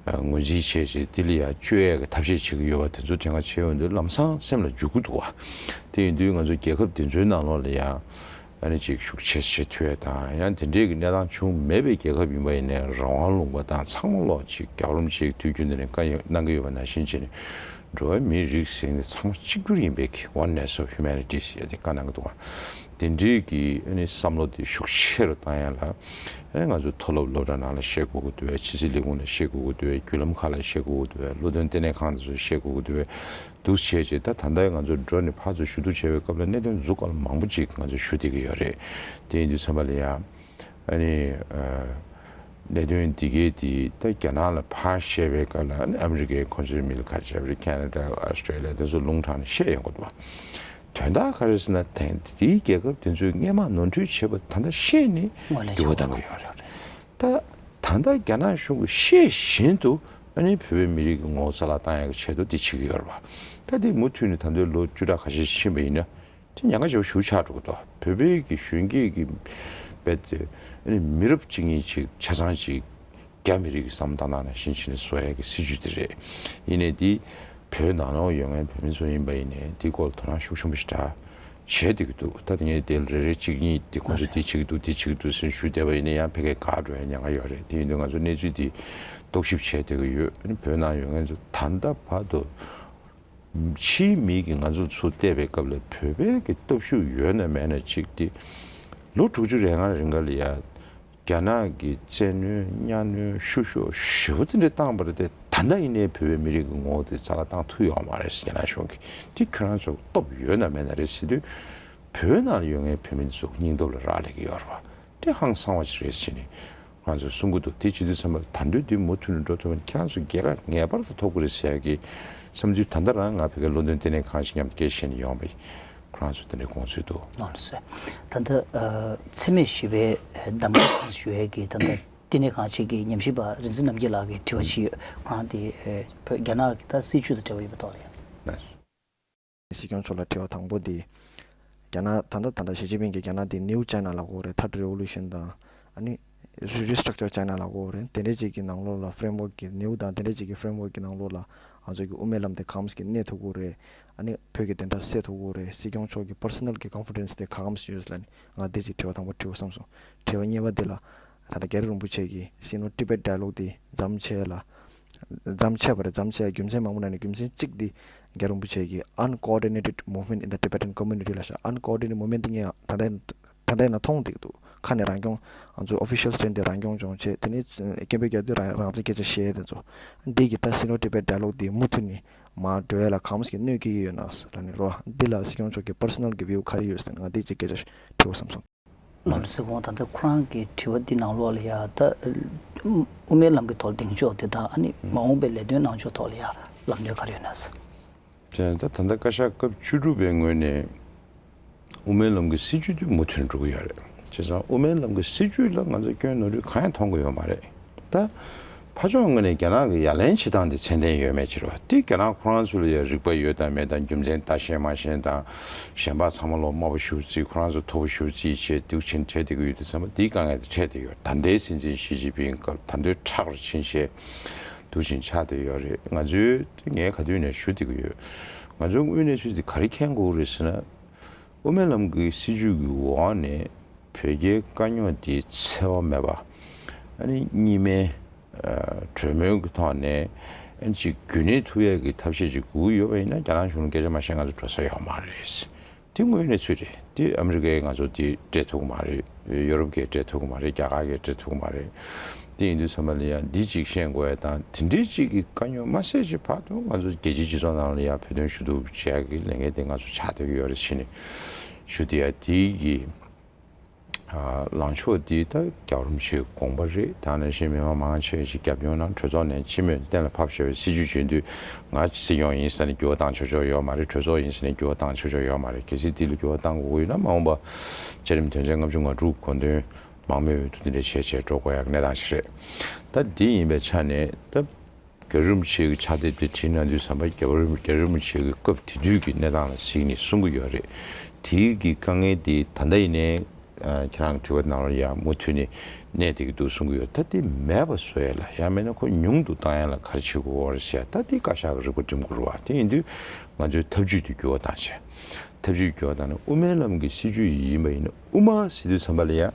ཨ་ངོས་འཛིན་བྱས་བྱས་དེ་ལ་ཡ་བཅོས་ཡས་ཀྱི་ཐབས་ཤེས་བྱེད་ཀྱི་ཡོད་པ་དེ་ཚོ་དྲན་ག་བྱས་ཡོང་དུས་ལམ་སང་སེམས་ལ་འཇུག་གི་འདུག་བ། དེ་ཡིན་དུས་ང་ཚོ་རྒྱལ་ཁབ་དེ་ཚོའི་ནང་ལོགས་ལ་ཡ་ཨ་ནི་ཅིག་ཤུགས་ཆེ་བྱེད་ཐུབ་ཡས་དང་། ཡང་དེ་འདྲའི་གི་གནས་སྟངས་བྱུང་མེད་པའི་རྒྱལ་ཁབ་ཡིན་པ་ཡིན་ནའི་རང་དབང་ལུང་པ་དང་ཚང་མ་ལོག་ཅིག་རྒྱལ་བ་རིན་པོ་ཆེས་དུས་རྒྱུན་དུ་ནས་བཀའ་གནང་གི་ཡོད་པ་ནང་བཞིན་བྱས་ནས། འགྲོ་བའི་མིའི་རིགས་ཟེར་ནས་ཚང་མ་གཅིག་གྱུར་ཡིན་པའི་གི་oneness of humanity ཟེར་ཡ་དེ་བཀའ་གནང་གི་འདུག་བ། དེ་འདྲའི་གི་ཨ་ནི་བསམ་བློ་དེ་ཤུགས་ཆེ་རུ་བཏང་ཡ་ལ། ཨ་ནི་ང་ཚོ་མཐོ་སློབ་སློབ་གྲྭ་ནང་ལ་བཤད་དགོས་ཀྱི་འདུག་བས། ཕྱི་སྲིད་ལས་ཁུངས་ལ་བཤད་དགོས་ཀྱི་འདུག་བས། བརྒྱུད་ལམ་ཁག་ལ་བཤད་དགོས་ཀྱི་འདུག་བས། བློ་འདོན་ལྟེ་གནས་ཁང་དེ་ཚོ་བཤད་དགོས་ཀྱི་འདུག་བས། འདུག་བྱས་རྗེས་ད་ད་ལྟ་ང་ཚོ་འགྲོ་ནས་ཕར་ཚུར་ཞུ་གཏུག་བྱས་པའི་སྐབས་ལ་གནད་དོན་འཛུགས་སྐབས་ལ་མང་པོ་ཅིག་ང་ཚོ་ཞུ་བསྡད་ཀྱི་ཡོད་རེད། དེ་ཡིན་དུས་ཙམ་པ་ལ་ཡ་ཨ་ནི་ཨ། ལས་དོན་འདི་གའི་དེ་ད་རྒྱ་ནག་ལ་ཕར་བཤད་པའི་སྐབས་ལ་ཨ་ནི་ཨ་མི་རི་ཀའི་ཁོ་ཚོའི་མི་ལ་ཁ་ཆེ་བ་རེད། ཁེ་ན་ཌ་ཨོ་སི་ཀྲེ་ལི་ཡ་དེ་ཚོ་ལུང་དྲངས་ནས་བཤད་ཡོང་གི་འདུག་བ། དོན་དག་ག་རེ་ཟེར་ན་དེང་དེའི་རྒྱལ་ཁབ་དེ་ཚོས་སྔས་མ་ནོར་འཁྲུལ་བྱས་པ་ད་ལྟ་ཤེས་ནས་ངོས་ལེན་འགྱུར་བ་བྱེད་གཏང་དགོས། གི་ཡོད་རེད། ད་ད་ལྟ་རྒྱ་ནག་གཞུང་གིས་ཤེས་བཞིན་དུ་ཨ་ནི་བོད་པའི་མི་རིགས་ཀྱི་ངོ་བོ་རྩ་བརླག་བཏང་ཡག་གི་ཆེད་དུ་དེ་བྱེད་ཀྱི་ཡོད་རེད་བ། ད་དེ་མུ་མཐུད་ནས་ད་ལྟའི་ལོ་བཅུ་ཕྲག་ཁ་ཤས་ཤིག་ཕྱིན་པ་ཡིན་ན། དེ་ཉེན་ཁ་ཆེ་བ་ཞེ་པོ་ཆགས་འགྲོ་གི་འདུག་བོད་པའི་གི་གཞོན་སྐྱེས་ཀྱི་དཔེ་དེ་ཨ་ནི་མི་རབས་གཅིག་གཉིས་ཅིག་ཆ་ཚང་ཅིག་རྒྱ་མི་རིགས་ཀྱི་བསམ་བློ་བཏང་སྟངས་ནང་བཞིན་བྱས་ནས་བཟོ་ཡ་གི་སྲིད་ཇུས་དེ་རེད། ཡིན་ནའི་དེ་བོད་ནང་ལོགས་ཡོད་མཁན་བོད་མི་ཚོ་ཡིན་པ་ཡིན་ནའི་དེའི་སྐོར་ལ་དོ་སྣང་ཤུགས་ཆེན་པོ་ཞིག་བྱས་བསྡད་ཀྱི་འདུག་ད་དེ་ངས་དེ་རེ་རེ་གཅིག་གཉིས་དེ་ཁོང་ཚོས་དེ་བྱེད་ཀྱི་འདུག་དེ་བྱེད་ཀྱི་འདུག་ཟེར་ཞུ་བསྡད་པ་ཡིན་ན་ཡང་ཕ་གིར་འགག་འགྲོ་ཡ་ཉེན་ཁ་ཡོད་རེད། དེ་ཡིན་དུས་ང་ཚོ་གནས་ཚུལ་དེ་རྟོག་ཞིབ་བྱས་བསྡད་ཀྱི་ཡོད། ཨ་ནི་བོད་ནང་ཡོད་མཁན་ཚོ་ད་ལྟ་བར་དུ། ཕྱིའི་མི་གིས་ང་ཚོ་ཚུར་བལྟས་པའི་སྐབས་ལ་བོད་པའི་གི་སྟོབས་ཤུགས་ཡོད་ན་མེད་ན་གཅིག་དེ། ལོ་དྲུག་ཅུ་རེ་ལྔ་རིང་ག་ལ་ཡ། རྒྱ་ནག་གི་བཙན་གནོན་གཉའ་གནོན་བཤུ་གཞོག་ཞེ་པོ་དེ་འདྲ་བཏང་བ་རེད་དེ། ད་ལྟ་ཡིན་ནའི་བོད་པའི་མི་རིགས་ཀྱི་ངོ་བོ་དེ་རྩ་བརླག་བཏང་ཐུབ་ཡོད་མ་རེད་ཟེར། རྒྱ་ནག་གཞུང་གིས་དེ་ཁྱོད་རང་ཚོ་སྟོབས་ཡོད་ན་མེད་ན་རེད་ཟེར་དུས། བོད་ནང་ལ་ཡོད་མཁན་བོད་མི་ཚོ་སྙིང་སྟོབས་ལ་རག་ལས་ཀྱི་ཡོད་རེད་བ། དེ་ཧང་སང་བ་ཞིག་རེད་ཟེར་ནས་ང་ཚོས་གསུང་གི་འདུག་དེ་བྱེད་དུས་ཙམ་པ་ད་དུང་དེ་མུ་མཐུད་ནས་འགྲོ་ཐུབ་ན་ཁྱེད་རང་ཚོ་རྒྱལ་ཁ་ངེས་པར་དུ་ཐོབ་ཀྱི་རེད་ཟེར་ཡ་གི་བསམ་ཚུལ་ད་ལྟ་རང་ང་ཕ་གིར་ལོན་ཌོན་ལྟེ་གནས་ཁང་ཞིག་མཉམ་དུ་སྐད་བཤད་ནས་ཡོང་བ་ཡིན། ཁོ་རང་ཚོ་དེ་འདྲའི་དགོངས་ཚུལ་འདུག་ལགས་སོ། ད་ལྟ་ཨ་འཚེ་མེད་ཞི་བའི་གདམ་ག་ཞུ་ཡས་ཀྱི་ད་ལྟ་ལྟེ་གནས་ཁང་གཅིག་གི་ཉམས་ཞིབ་པ་རིག་འཛིན་རྣམ་རྒྱལ་ལགས་ཀྱི་དྲི་བ་ཅིག་ཡོད། ཁོ་རང་དེ་ཨ་བོད་རྒྱ་ནག་གི་ད་སྲིད་བྱུས་དང་འབྲེལ་བ་ཡོད་པའི་ཐོག་ལ་ཡང་། ལགས་སོ། སྲིད་སྐྱོང་མཆོག་ལ་དྲི་བ་དང་པོ་འདི། རྒྱ་ནག་ད་ལྟ་ད་ལྟ་ཞི་ཅིན་ཕིང་གིས་རྒྱ་ནག་འདི་New China་ལབ་ཀྱི་ཡོད་རེད། Third Revolution་དང་ཨ་ནི་Restructure China་ལབ་ཀྱི་ཡོད་རེད། དེ་འདྲའི་ཅིག་གི་ནང་ལོགས་ལ་framework་གི་new་དང་དེ་འདྲའི་ཅིག་གི་framework་གི་ནང་ལོགས་ལ་ང་ཚོ་གི་དབུ་མའི་ལམ་དེ་གང་འཚམ་ཞིག་གནས་ཐུབ་ཀྱི་ཡོད་རེད། ཨ་ནི་བོད་ཀྱི་བདེན་མཐའ་གསལ་ཐུབ་ཀྱི་ཡོད་རེད། སྲིད་སྐྱོང་མཆོག་གི་personal་གི་confidence་དེ་གང་འཚམ་ཞིག་ཡོད་ལབ་ནས་ང་འདི་ཅིག་དྲི་བ་དང་པོ་དྲི་དགོས་བསམ་སོང་། དྲི་བ་གཉིས་པ་འདི་ལ་ད་ལྟ་རྒྱ་རི་རིན་པོ་ཆེ་གི་Sino-Tibet Dialogue་འདི་མཚམས་ཆད་ལ། མཚམས་ཆད་པ་རེད། མཚམས་ཆད་རྒྱུ་མཚན་མང་པོ་ནང་ནས་རྒྱུ་མཚན་གཅིག་འདི་རྒྱ་རིན་པོ་ཆེ་གིས་uncoordinated movement in the Tibetan community་ལབ་ཤག uncoordinated movement་འདི་ངས་ད་ལྟ་ད་ལྟ་ཡིན་ན་མཐོང་བསྡད་ཀྱི་འདུག་ཁ་ནས་རང་སྐྱོང་ང་ཚོའི་official stand་འདི་རང་སྐྱོང་སྦྱོང་བྱེད། དེ་ནས་སྐད་འབོད་རྒྱག་དུས་རང་རང་བཙན་སྐད་ཆ་བཤད་དེ་ཚོ་འདི་གི་ད་Sino-Tibet Dialogue་འདི་མུ་མཐུད་ནས་མར་འགྲོ་ཡ་ལ་གང་འཚམ་ཞིག་གནོད་སྐྱེལ་གྱི་ཡོད་ན་ལབ་ནས་རོ། འདི་ལ་སྲིད་སྐྱོང་མཆོག་གི་personal་གི་view་ག་རེ་ཡོད་ཟེར་ན་ང་འདི་ཅིག་སྐད་ཆ་དྲི་དགོས་བསམ་སོང་། ལགས་སོ། ཁོང་ད་ལྟ་ཁོ་རང་གི་དྲི་བ་འདི་ནང་ལོགས་ལ་ཡ་ད་དབུ་མའི་ལམ་གྱི་ཐོག་གདེང་འཇོག་དེ་དང་ཨ་ནི་མ་འོངས་པའི་ལས་དོན་གནང་ཕྱོགས་ཐོག་ལ་ཡ་ལམ་སྟོན་ག་རེ་ཡོད་ན་ཟེར། དེ་ད་ད་ལྟ་བཀའ་ཤག་སྐབས་བཅུ་དྲུག་པའི་ངོས་ནས་དབུ་མའི་ལམ་གྱི་སྲིད་བྱུས་དེ་མུ་མཐུད་འགྲོ་གི་ཡོད་རེད། བྱས་ཙང་དབུ་མའི་ལམ་གྱི་སྲིད་བྱུས་ལ་ང་ཚོ་སྐྱོན་ནོར་འཁྲུལ་གང་ཡང་མཐོང་གི་ཡོད་མ་རེད། ད་ཕར་ཕྱོགས་ངོས་ནས་རྒྱ་ནག་གི་ཡ་ལན་བྱེད་སྟངས་དེ་ཚད་ལྡན་ཡོད་མེད་ཅིག་རེད་བ། དེ་རྒྱ་ནག་ཁོ་རང་ཚོ་ལ་ཡང་རིག་པ་ཡོད་དང་མེད་དང་རྒྱུ་མཚན་ལྟ་ཤེས་མ་ཤེས་དང་། གཞན་པ་ཚང་མ་ལོག་དམའ་པོ་ཞེ་པོ་བརྩི། ཁོ་རང་ཚོ་མཐོ་པོ་ཞེ་པོ་བརྩི་བྱས་འདུག་ཕྱིན་བྱས་བསྡད་ཀྱི་ཡོད་དུས་ཙམ་པ་འདིའི་དཀའ་ངལ་དེ་འཕྲད་བསྡད་ཡོད། ད་ལྟའི་སྲིད་འཛིན་ཞི་ཅིན་ཕིང་སྐབས་ད་ལྟའི་ཁྲག་རུ་ཕྱིན་བྱས་འདུག་ཕྱིན་ཆགས་བསྡད་ཡོད་རེད། ང་ཚོའི་ངས་ག་དུས་ནས་ཞུ་བསྡད་ཀྱི་ཡོད། ང་ཚོའི་དངོས་གནས་ཚུལ་དེ་ག་རེ་མཁྱེན་དགོས་རེད་ཟེར་ན། དབུ་མའི་ལམ་གྱི་སྲིད་བྱུས་ཀྱི་འོག་ནས་བོད་རྒྱའི་དཀའ་རྙོག་དེ་འཚེ་བ་མེད་པ། ཨ་ནི་གཉིས་སྨན་ཨ་གྲོས་མོལ་གྱི་ཐོག་ནས་ཨ་ནི་ཅིག་རྒྱུན་གནས་ཐུབ་ཡས་ཀྱི་ཐབས་ཤེས་ཅིག་དགོས་ཀྱི་ཡོད་པ་ཡིན་ན་རྒྱ་ནག་གཞུང་ལ་སྐད་ཆ་མ་བཤད་ང་ཚོ་འགྲོ་ས་ཡོད་མ་རེད། དེ་དངོས་གནས་ཚུལ་རེད། དེ་ཨ་མི་རི་ཀས་ང་ཚོ་དེ་སྤྲད་ཐུབ་ཀྱི་མ་རེད། ཡོ་རོབ་ཀྱིས་སྤྲད་ཐུབ་ཀྱི་མ་རེད། རྒྱ་གར་གྱིས་སྤྲད་ཐུབ་ཀྱི་མ་རེད། དེ་ཡིན་དུས་ཙམ་པ་ལ་ཡང་འདི་གཅིག་ཤེས་དགོས་ཡ་དང་དེ་འདྲའི་གཅིག་གི་དཀའ་རྙོག་མ་སེལ་ཕྱིར་བར་དུ་ང་ཚོ་རྒྱལ་སྤྱིའི་སྤྱི་ཚོགས་ནང་ལ་ཡང་བོད་དོན་ཞུ་གཏུག་བྱེད་ཡ་གི་ལས་འགན་དེ་ང་ཚོ་ཆགས་བསྡད་ཀྱི་ཡོད་རེད་ཟེར་ནས་ཞུ་བསྡད་ཡ་དེའི་གི་ལངས་ཕྱོགས་འདི་ད་རྒྱལ་བ་རིན་པོ་ཆེའི་དགོངས་པ་རེད། ད་ནང་བཞིན་མི་མང་མང་ཆེ་ཞིག་རྒྱབ་སྐྱོར་གནང་། གྲོས་ཚོགས་ནས་སྤྱི་མོས་གཏན་ལ་ཕབ་བཞག་པའི་སྲིད་བྱུས་བྱུང་དུས་ང་སྲིད་སྐྱོང་ཡིན་ཟེར་ནས་འགྱུར་བ་བཏང་ཆོག་ཆོག་ཡོད་མ་རེད། གྲོས་ཚོགས་ཡིན་ཟེར་ནས་འགྱུར་བ་བཏང་ཆོག་ཆོག་ཡོད་མ་རེད། གལ་སྲིད་འདི་ལ་འགྱུར་བ་བཏང་དགོས་ཀྱི་ཡོད་ན་མ་འོངས་པ་བཅའ་ཁྲིམས་དོན་ཚན་ལྔ་བཅུ་ང་དྲུག་དགོངས་དོན་མང་མོས་འོས་བསྡུ་འདི་འདྲ་བྱས་བྱས་འགྲོ་དགོས་ཡག་གནས་སྟངས་ཤིག་རེད། ད་འདི་ཡིན་པའི་ཆ་ནས་ད་རྒྱལ་བ་རིན་པོ་ཆེ་གི་ཕྱག་དེབ་དེ་བྲིས་གནང་དུས་ཙམ་པ་རྒྱལ་བ་རིན་རྒྱལ་བ་རིན་པོ་ཆེ་གི་སྐབས་དེ་དུས་ཀྱི་གནས་སྟངས་ལ་གཟིགས་ནས་གསུང་གི་ཡོད་རེད། དེའི་གི་དཀའ་ངལ་དེ་ད་ལྟ་ཡིན་ནའི་ཁྱེད་རང་དྲི་བ་ནང་ལ་ཡང་མུ་མཐུད་ནས་གནས་བསྡད་ཀྱི་འདུག་གསུང་གི་ཡོད། ད་དེ་མེད་པ་བཟོ་ཡ་ལ་ཡང་མིན་ན་ཁོ་ཉུང་དུ་བཏང་ཡ་ལ་ག་རེ་བྱེད་དགོས་རེད་ཟེར་ཡ་ད་དེ་བཀའ་ཤག་གི་རིག་པ་སྒྲིམ་དགོས་རེད་བ། དེ་ཡིན་དུས་ང་ཚོའི་ཐབས་ཇུས་དེ་འགྱུར་བ་བཏང་བྱས། ཐབས་ཇུས་འགྱུར་བ་བཏང་ན་དབུ་མའི་ལམ་གྱི་སྲིད་བྱུས་ཡིན་པ་ཡིན་ན་དབུ་མ་ཟེར་དུས་ཙམ་པ་ལ་ཡང་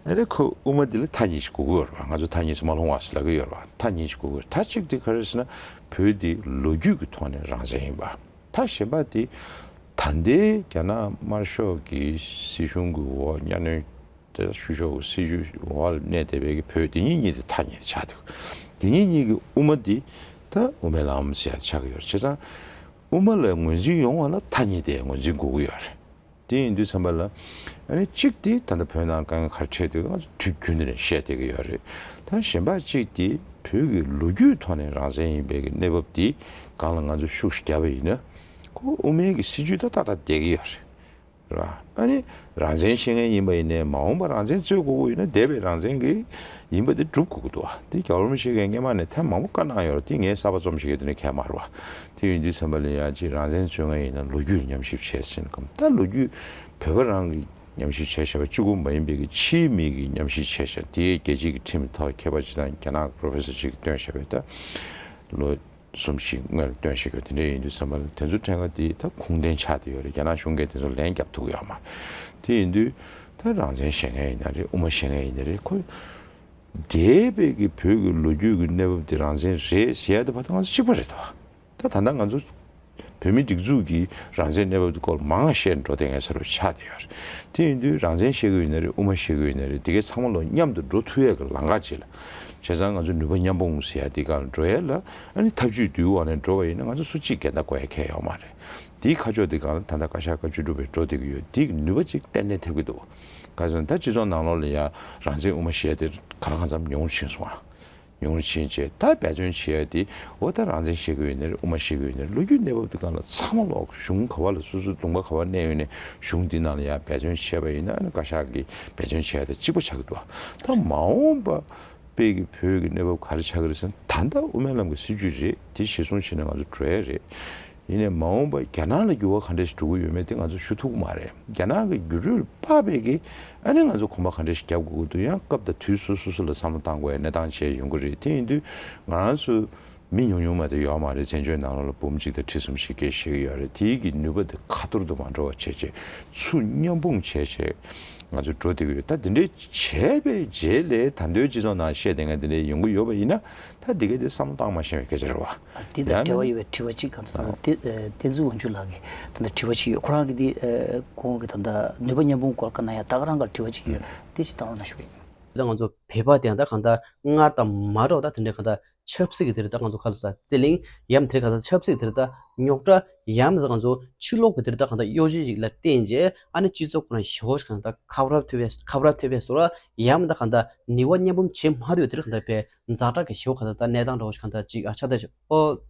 ཨ་རེ་ཁོ་དབུ་མ་འདི་ལ་མཐའ་གཉིས་ཤིག་དགོས་ཀྱི་ཡོད་རེད་བ། ང་ཚོ་མཐའ་གཉིས་སུ་མ་ལྷུང་བ་ཟེར་ལབ་ཀྱི་ཡོད་རེད་བ། མཐའ་གཉིས་ཤིག་དགོས་ཀྱི་ཡོད་རེད། མཐའ་གཅིག་དེ་ག་རེ་ཟེར་ན་བོད་འདི་ལོ་རྒྱུས་ཀྱི་ཐོག་ནས་རང་བཙན་ཡིན་པ། མཐའ་གཞན་པ་དེ་ད་ལྟའི་རྒྱ་ནག་དམར་ཤོག་གི་སྲིད་གཞུང་གི་འོག་གཉའ་གནོན་དེ་བཤུ་གཞོག་གི་སྲིད་ཇུས་འོག་ལ་གནས་བསྡད་པའི་གི་བོད་དེ་གཉིས་གཉིས་དེ་མཐའ་གཉིས་དེ་ཆགས་འདུག་དེ་གཉིས་གཉིས་ཀྱི་དབུ་མ་དེ་ད་དབུ་མའི་ལམ་ཟེར་ཡ་ཆགས་ཀྱི་ཡོད་རེད། བྱས་ཙང་དབུ་མ་ལ་ངོས་འཛིན་ཡོང་བ་ལ་མཐའ་གཉིས་དེ་ངོས་འཛིན་དགོས་ཀྱི་ཡོད་རེད། དེ་ཡིན་དུས་ཙམ་པ་ལ་ཨ་ནི་གཅིག་དེ་ད་ལྟ་བོད་ནང་དཀའ་ངལ་ག་རེ་འཕྲད་འདུག་ང་ཚོ་དུས་རྒྱུན་དུ་ནས་བཤད་བསྡད་ཀྱི་ཡོད་རེད། ད་གཞན་པ་གཅིག་དེ་བོད་ཀྱི་ལོ་རྒྱུས་ཐོག་ནས་རང་བཙན་ཡིན་པའི་གི་གནས་བབ་དེ་སྒང་ལ་ང་ཚོ་ཤུགས་ཤིག་བརྒྱབ་པ་ཡིན་ན་ཁོ་དབུ་མའི་གི་སྲིད་བྱུས་ད་ཏག་ཏག་བསྡད་ཀྱི་ཡོད་རེད། རེད་བ། ཨ་ནི་རང་བཙན་བཤད་མཁན་ཡིན་པ་ཡིན་ནའི་མ་འོངས་པ་རང་བཙན་རྩོད་དགོས་ཀྱི་ཡོད་ན་འདས་པའི་རང་བཙན་གྱི་ཡིན་པ་དེ་སྒྲུབ་དགོས་ཀྱི་འདུག་བ། དེ་རྒྱལ་བ་རིན་པོ་ཆེ་གིས་སྔོན་མ་ནས་ཐེངས་མང་པོ་བཀའ་གནང་ཡོད་རེད། དེ་ངས་གསར་པ་རྩོམ་ཤེས་ཀྱི་དེ་ནས་གལ་མ་རེད་བ། དེ་ཡིན་དུས་ཙམ་པ་ལ་ཡང་ཅིག་རང་བཙན་རྩོད་མཁན་ཡིན་ན་ལོ་རྒྱུས་ཉམས་ཞིབ་བྱས་ཟིན་གམ། ད་ལོ་རྒྱུས་བོད་པ་རང་གི་ཉམས་ཞིབ་བྱས་བཞག་པ་གཅིག་པུ་མ་ཡིན་པའི་གི་ཕྱིའི་མི་གི་ཉམས་ཞིབ་བྱས་བཞག་དེའི་རྒྱལ་སྤྱིའི་གི་ཁྲིམས་ཐོག་མཁས་པ་ཅིག་དང་རྒྱ་ནག་པོ་རོ་ཕེ་སར་ཅིག་གིས་བཏོན་བཞག་པའི་ད་ལོ་གསུམ་བཞི་སྔོན་ལ་བཏོན་བཞག་ཡོད། དེ་འདྲ་ཡིན་དུས་ཙམ་པ་ལ་དེ་ཚོ་ཕྲན་ཁ་དེ་ད་ཁུངས་ལྡན་ཆགས་བསྡད་ཡོད་རེད། རྒྱ་ནག་གཞུང་གིས་དེ་ཚོ་ལན་རྒྱབ་ཐུབ་ཀྱི་ཡོད་མ་རེད། དེ་ཡིན་དུས་ད་རང་བཙན་བཤད་མཁན་ཡིན་ན་རེད། དབུ་མ་བཤད་མཁན་ཡིན་ན་རེད། ཁོ་འདས་པའི་གི་བོད་ཀྱི་ལོ་རྒྱུས་ཀྱི་གནས་བབ་དེ་རང་བཙན་རེད་ཟེར་ཡ་དེ་བར་དུ་ང་ཚོ་གཅིག་པ་རེད་དོ། ད་ད་ལྟ་ང་ཚོ་བོད་མིའི་སྒྲིག་འཛུགས་ཀྱི་རང་བཙན་གནས་བབ་དེ་སྐོར་མང་བཤད་འགྲོ་དེ་ངས་ཚོར་བ་ཆགས་བསྡད་ཡོད་རེད། དེ་ཡིན་དུས་རང་བཙན་བཤད་གི་ཡོད་ན་རེད། དབུ་མ་བཤད་གི་ཡོད་ན་རེད། དེ་གའི་ཚང་མ་ལོ་མཉམ་དུ་འགྲོ་ཐུབ་ཡས་ཀྱི་ལམ་ཁ་ཅིག་ལ། བྱས་ཙང་ང་ཚོ་ནུས་པ་མཉམ་སྤུངས་ཟེར་ཡ་དེ་སྒང་ལ་འགྲོ་ཡས་ལ་ཨ་ནི་ཐབས་ཇུས་འདུལ་བ་ནས་འགྲོ་བ་ཡིན་ན་ང་ཚོ་སུ་གཅིག་འགལ་ཟླ་དགོས་ཡ་གང་ཡང་ཡོད་མ་རེད། དེའི་ཁ་ཕྱོགས་དེ་སྒང་ལ་ད་ལྟ་བཀའ་ཤག་བཀའ་བཅུ་དྲུག་པས་འགྲོ་བསྡད་ཀྱི་ཡོད། དེའི་ནུས་པ་ཅིག་ཏན་ཏན་ཐེབས་ཀྱི་འདུག་ག་ཟེར་ན་ད་སྤྱི་ཚོགས་ནང་ལོགས་ལ་ཡ་རང་བཙན་དབུ་མ་བཤད་དེ་ག་ལ་གང་འཚམ་ཉུང་རུ་ཕྱིན་སོང་ཨ། ཉུང་རུ་ཕྱིན་བྱས་ད་འབད་བརྩོན་བྱེད་ཡ་དེ་འོ་ད་རང་བཙན་བཤད་གི་ཡོད་ན་རེད། དབུ་མ་བཤད་གི་ཡོད་ན་རེད། ལོ་རྒྱུས་གནས་བབ་དེ་སྒང་ལ་ཚང་མ་ལོག་གཞུང་ག་བ་ལ་སོ་སོའི་ལུང་པ་ག་བ་གནས་ཡོད་ནས་གཞུང་འདི་ནང་ལ་ཡ་འབད་བརྩོན་བྱས་པ་ཡིན་ན་ཨ་ནི་བཀའ་ཤག་གིས་འབད་བརྩོན་བྱས་ཏེ་གཅིག་པ་ཆགས་ཀྱི་འདུག་ད་མ་འོངས་པ་དཔེ་གི་བོད་ཀྱི་གནས་བབ་ག་རེ་ཆགས་ཀྱི་རེད་ཟེར་ན་ད་ལྟ་དབུ་མའི་ལམ་གྱི་སྲིད་བྱུས་རེད། དེ་གཞིར་བཟུང་བྱས་ནས་ང་ཚོ་འགྲོ་ཡ་རེད། ཡིན་ནའི་མ་འོངས་པ་རྒྱ་ནག་ལ་འགྱུར་བ་ག་འདྲ་ཞིག་འགྲོ་གི་ཡོད་མེད་དེ་ང་ཚོ་ཞུ་ཐུབ་ཀྱི་མ་རེད། རྒྱ་ནག་གི་འགྱུར་འགྲོས་ལ་དཔག་པའི་གི་ཨ་ནི་ང་ཚོ་གོམ་པ་ག་འདྲ་ཞིག་རྒྱབ་དགོས་ཀྱི་འདུག་ཡང་སྐབས་དང་དུས་སོ་སོ་སོ་ལ་བསམ་བློ་བཏང་དགོས་ཡ་གནས་སྟངས་བྱས་ཡོང་གི་རེད། དེ་ཡིན་དུས་ང་རང་ཚོ་མི་ཉུང་ཉུང་མ་གཏོགས་ཡོད་མ་རེད། བཙན་བྱོལ་ནང་ལོགས་ལ་འབུམ་གཅིག་དང་ཁྲི་གསུམ་ཞིག་སྐད་བཤད་ཀྱི་ཡོད་རེད། དེའི་གི་ནུས་པ་དེ་ཁ་ཐོར་དུ་མ་འགྲོ་བ་བྱས་བྱས་ཚུར་མཉམ་སྤུངས་བྱས་བྱས་ང་ཚོ་འགྲོ་བསྡད་ཀྱི་ཡོད། ད་དེ་འདྲའི་བྱས་པའི་རྗེས་ལས་ད་ལྟའི་སྤྱི་ཚོགས་ནང་བཤད་བསྡད་མཁན་དེ་འདྲའི་ཡོང་གི་ཡོད་པ་ཡིན་ན་ད་དེ་གའི་དེ་བསམ་བློ་བཏང་མ་ཤེས་པའི་སྐད་ཆ་རེད་བ། དེ་དང་ཡང་འབྲེལ་བ་ཡོད་པའི་དྲི་བ་གཅིག་ག་ཚོད་ཨ། བསྟན་བསྟན་འཛིན་དབང་ཕྱུག་ལགས་ཀྱིས་ད་ལྟ་དྲི་བ་གཅིག་ཡོད། ཁོ་རང་གིས་འདི་ཨ། གོང་གི་ད་ལྟ་ནུས་པ་མཉམ་སྤུངས་སྐོར་བཀའ་གནང་ཡ་ད་ག་རང་ག་དྲི་བ་གཅིག་ཡོད། དེ་གཅིག་བཏང་རོགས་གནང་ཞུ་གི་ཡིན། ད་ང་ཚོ་བོད་པ་དེ་ཡང་ད་གང་ལྟར་སྔར་དང་མ་འདྲ་བ་ད་དེ་འདྲའི་གང་ལྟར་ཆབ་སྲིད་ཀྱི་དེ་རེད། ད་ང་ཚོ་ག་ལ་ས་རྩི་གླིང་ཡམ་དེ་རེད། གང་ལྟར་ཆབ་སྲིད་ཀྱི་དེ་རེད། ད་རྙོག་དྲ་ཡམ་དེ་ད་ང་ཚོ་ཕྱི་ལོགས་ཀྱི་དེ་རེད། ད་གང་ལྟར་གཡོ་ཇུས་ཤིག་ལ་བརྟེན་བྱས་ཨ་ནི་སྤྱི་ཚོགས་ཁོ་རང་ཞེ་པོ་ཞིག་གང་ལྟར་ཁ་བ་ར་ཐེབས་པའི་ཁ་བ་ར་ཐེབས་པའི་བཟོ་འདྲ་ཡམ་ད་གང་ལྟར་ནུས་པ་མཉམ་སྤུངས་བྱེད་མ་ཐུབ་པའི་དེ་རེད། གང་ལྟར་བས་ཛ་དྲག་གི་ཞེ་པོ་གང་ལྟར་ད་གནས་སྟངས་འདྲ་བོ་ཞིག་གང་ལྟར་ཅིག་ཨ་ཆགས་བསྡད་ཤག་ཨོ།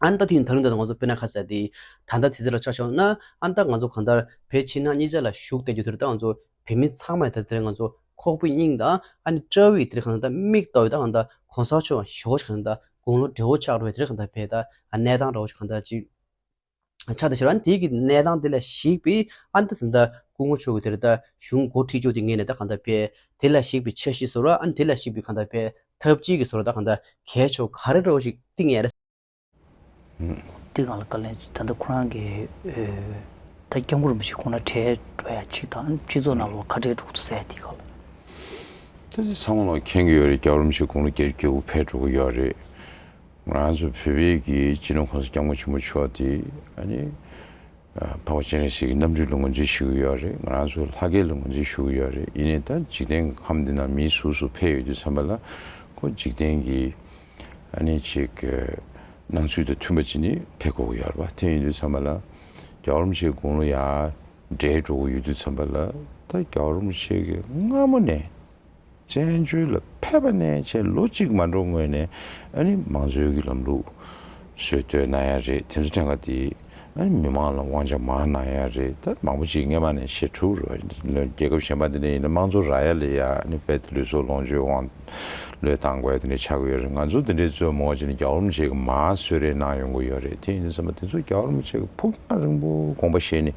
ཨ་ནི་ད་དེ་ཡིན། ད་རིང་ད་ང་ཚོ་དཔེར་ན་ཁ་གསལ་དེ་ད་ལྟ་དེ་ཚོ་ལ་ཆ་བཞག་ན་ཨ་ནི་ད་ང་ཚོ་གང་ལྟར་བོད་ཕྱི་ནང་གཉིས་ཆ་ལ་བཞུགས་བསྡད་རྒྱུ་དེ་རེད། ད་ང་ཚོ་བོད་མི་ཚང་མས་ད་དེར་ང་ཚོ་ཁོག་པའི་སྙིང་དང་ཨ་ནི་དཔྲལ་བའི་དེར་གང་ལྟར་མིག་ལྟོས་ད་གང་ལྟར་གོང་ས་མཆོག་ཞོགས་གང་ལྟར་དགུང་ལོ་བགྲེས་པོ་ཆགས་འགྲོ་བའི་དེར་གང་ལྟར་བས་ད་གནས་སྟངས་འདྲ་བོ་ཞིག་གང་ལྟར་ཅིག་ཆགས་བསྡད་ཤག་ཨ་ནི་དེའི་གི་གནས་སྟངས་དེ་ལ་གཞིགས་པའི་ཨ་ནི་ད་ད་ལྟ་སྐུ་ངོ་མཆོག་གི་དེར་ད་གཞུང་འགོ་ཁྲིད་རྒྱུ་དེ་ངེས་ནས་ད་གང་ལྟར་བས་དེ་ལ་གཞིགས་པའི་འཆར་གཞི་བཟོ་ར་ཨ་ནི་དེ་ལ་གཞིགས་པའི་གང་ལྟར་བས་ཐབས་ཇུས་ཀྱི་བཟོ་ར་ད་གང་ལྟར་གལ་ཆེ་བ་ག་རེ་འདྲ་བོ་ཞིག་བཏིང་ཡ་རེད། དེ་སྒང་ལ་བཀའ་ལན་ད་ལྟ་ཁོ་རང་གི་ཨེ། ད་སྐྱབས་མགོན་རིན་པོ་ཆེ་ཁོང་ལ་གྲལ་འགྲོ་ཡ་གཅིག་དང་སྤྱི་ཚོགས་ནང་ལོགས་ཁ་བྲལ་འགྲོ་ཐུབ་ས་ཡ་དེ་སྒང་ལ། ད་ཅི་ཚང་མ་ལ་མཁྱེན་གྱི་ཡོད་རེད། སྐྱབས་མགོན་རིན་པོ་ཆེ་དགུང་ལོ་བརྒྱད་ཅུ་གྱ་དགུ་ཕེབས་འགྲོ་གི་ཡོད་རེད། ང་རང་ཚོ་བོད་པའི་གི་སྤྱི་ནོར་༸གོང་ས་༸སྐྱབས་མགོན་ཆེན་པོ་མཆོག་དེ་ཨ་ནི་འཕགས་པ་སྤྱན་རས་གཟིགས་ཀྱི་རྣམ་སྤྲུལ་ལ་ངོས་འཛིན་ཞུ་གི་ཡོད་རེད། ང་རང་ཚོ་ལྷ་སྐལ་ལ་ངོས་འཛིན་ཞུ་གི་ཡོད་རེད། ཡིན་ནའི་ད་འཇིག་རྟེན་ཁམས་འདི་ནང་མི་སུ་སུ་ཕེབས་ཡོད་དུས་ཙམ་པ་ལ་ཁོ་འཇིག་རྟེན་གྱི་ཨ་ནི་ཅིག་གི་སྣང་ཚུལ་དང་མཐུན་པ་ཅིག་ནི་ཕེབས་དགོས་ཀྱི་ཡོད་རེད་པ། དེ་ཡིན་དུས་ཙམ་པ་ལ་རྒྱལ་བ་རིན་པོ་ཆེ་དགུང་ལོ་ཡར་བགྲེས་འགྲོ་གི་ཡོད་དུས་ཙམ་པ་ལ་ད་རྒྱལ་བ་རིན་པོ་ཆེ་གིས་སྔ་མོ་ནས་བཙན་བྱོལ་ལ་ཕེབས་པ་ནས་བྱས་ལོ་གཅིག་མ་འགྲོ་སྔོན་ནས་ཨ་ནི་མང་གཙོའི་གི་ལམ་ལུགས་སྲོལ་གཏོད་གནང་ཡ་རེད། དེ་ཚོ་ཕྲན་ག་དེ་ཨ་ནི་མི་མང་ལ་དབང་ཆ་མང་གནང་ཡ་རེད། ད་མང་པོ་ཅིག་སྔོན་མ་ནས་བཤད་ཐུབ་རེད། རྒྱལ་ཁབ་གཞན་པ་འདི་ནས་ཡིན་ན་དམངས་གཙོ་རག་ཡ་ལ་ཡ་ཨ་ནི་དཔེ་དེ་ལུས་སྲོག་ལོངས་སྤྱོད་དབང་བློས་བཏང་དགོས་ཡ་དེ་འདྲ་ཆགས་ཀྱི་ཡོད་རེད། ང་ཚོ་དེ་འདྲའི་ཚོ་མོ་བ་ཅིག་ནས་རྒྱལ་བ་རིན་པོ་ཆེ་གི་མར་གསོལ་རས་གནང་ཡོང་གི་ཡོད་རེད། དེ་ཡིན་དུས་ཙམ་པ་དེ་ཚོ་རྒྱལ་བ་རིན་པོ་ཆེ་གི་ཕུགས་རྒྱང་རིང་པོ་དགོངས་པ་བཞེས་ནས་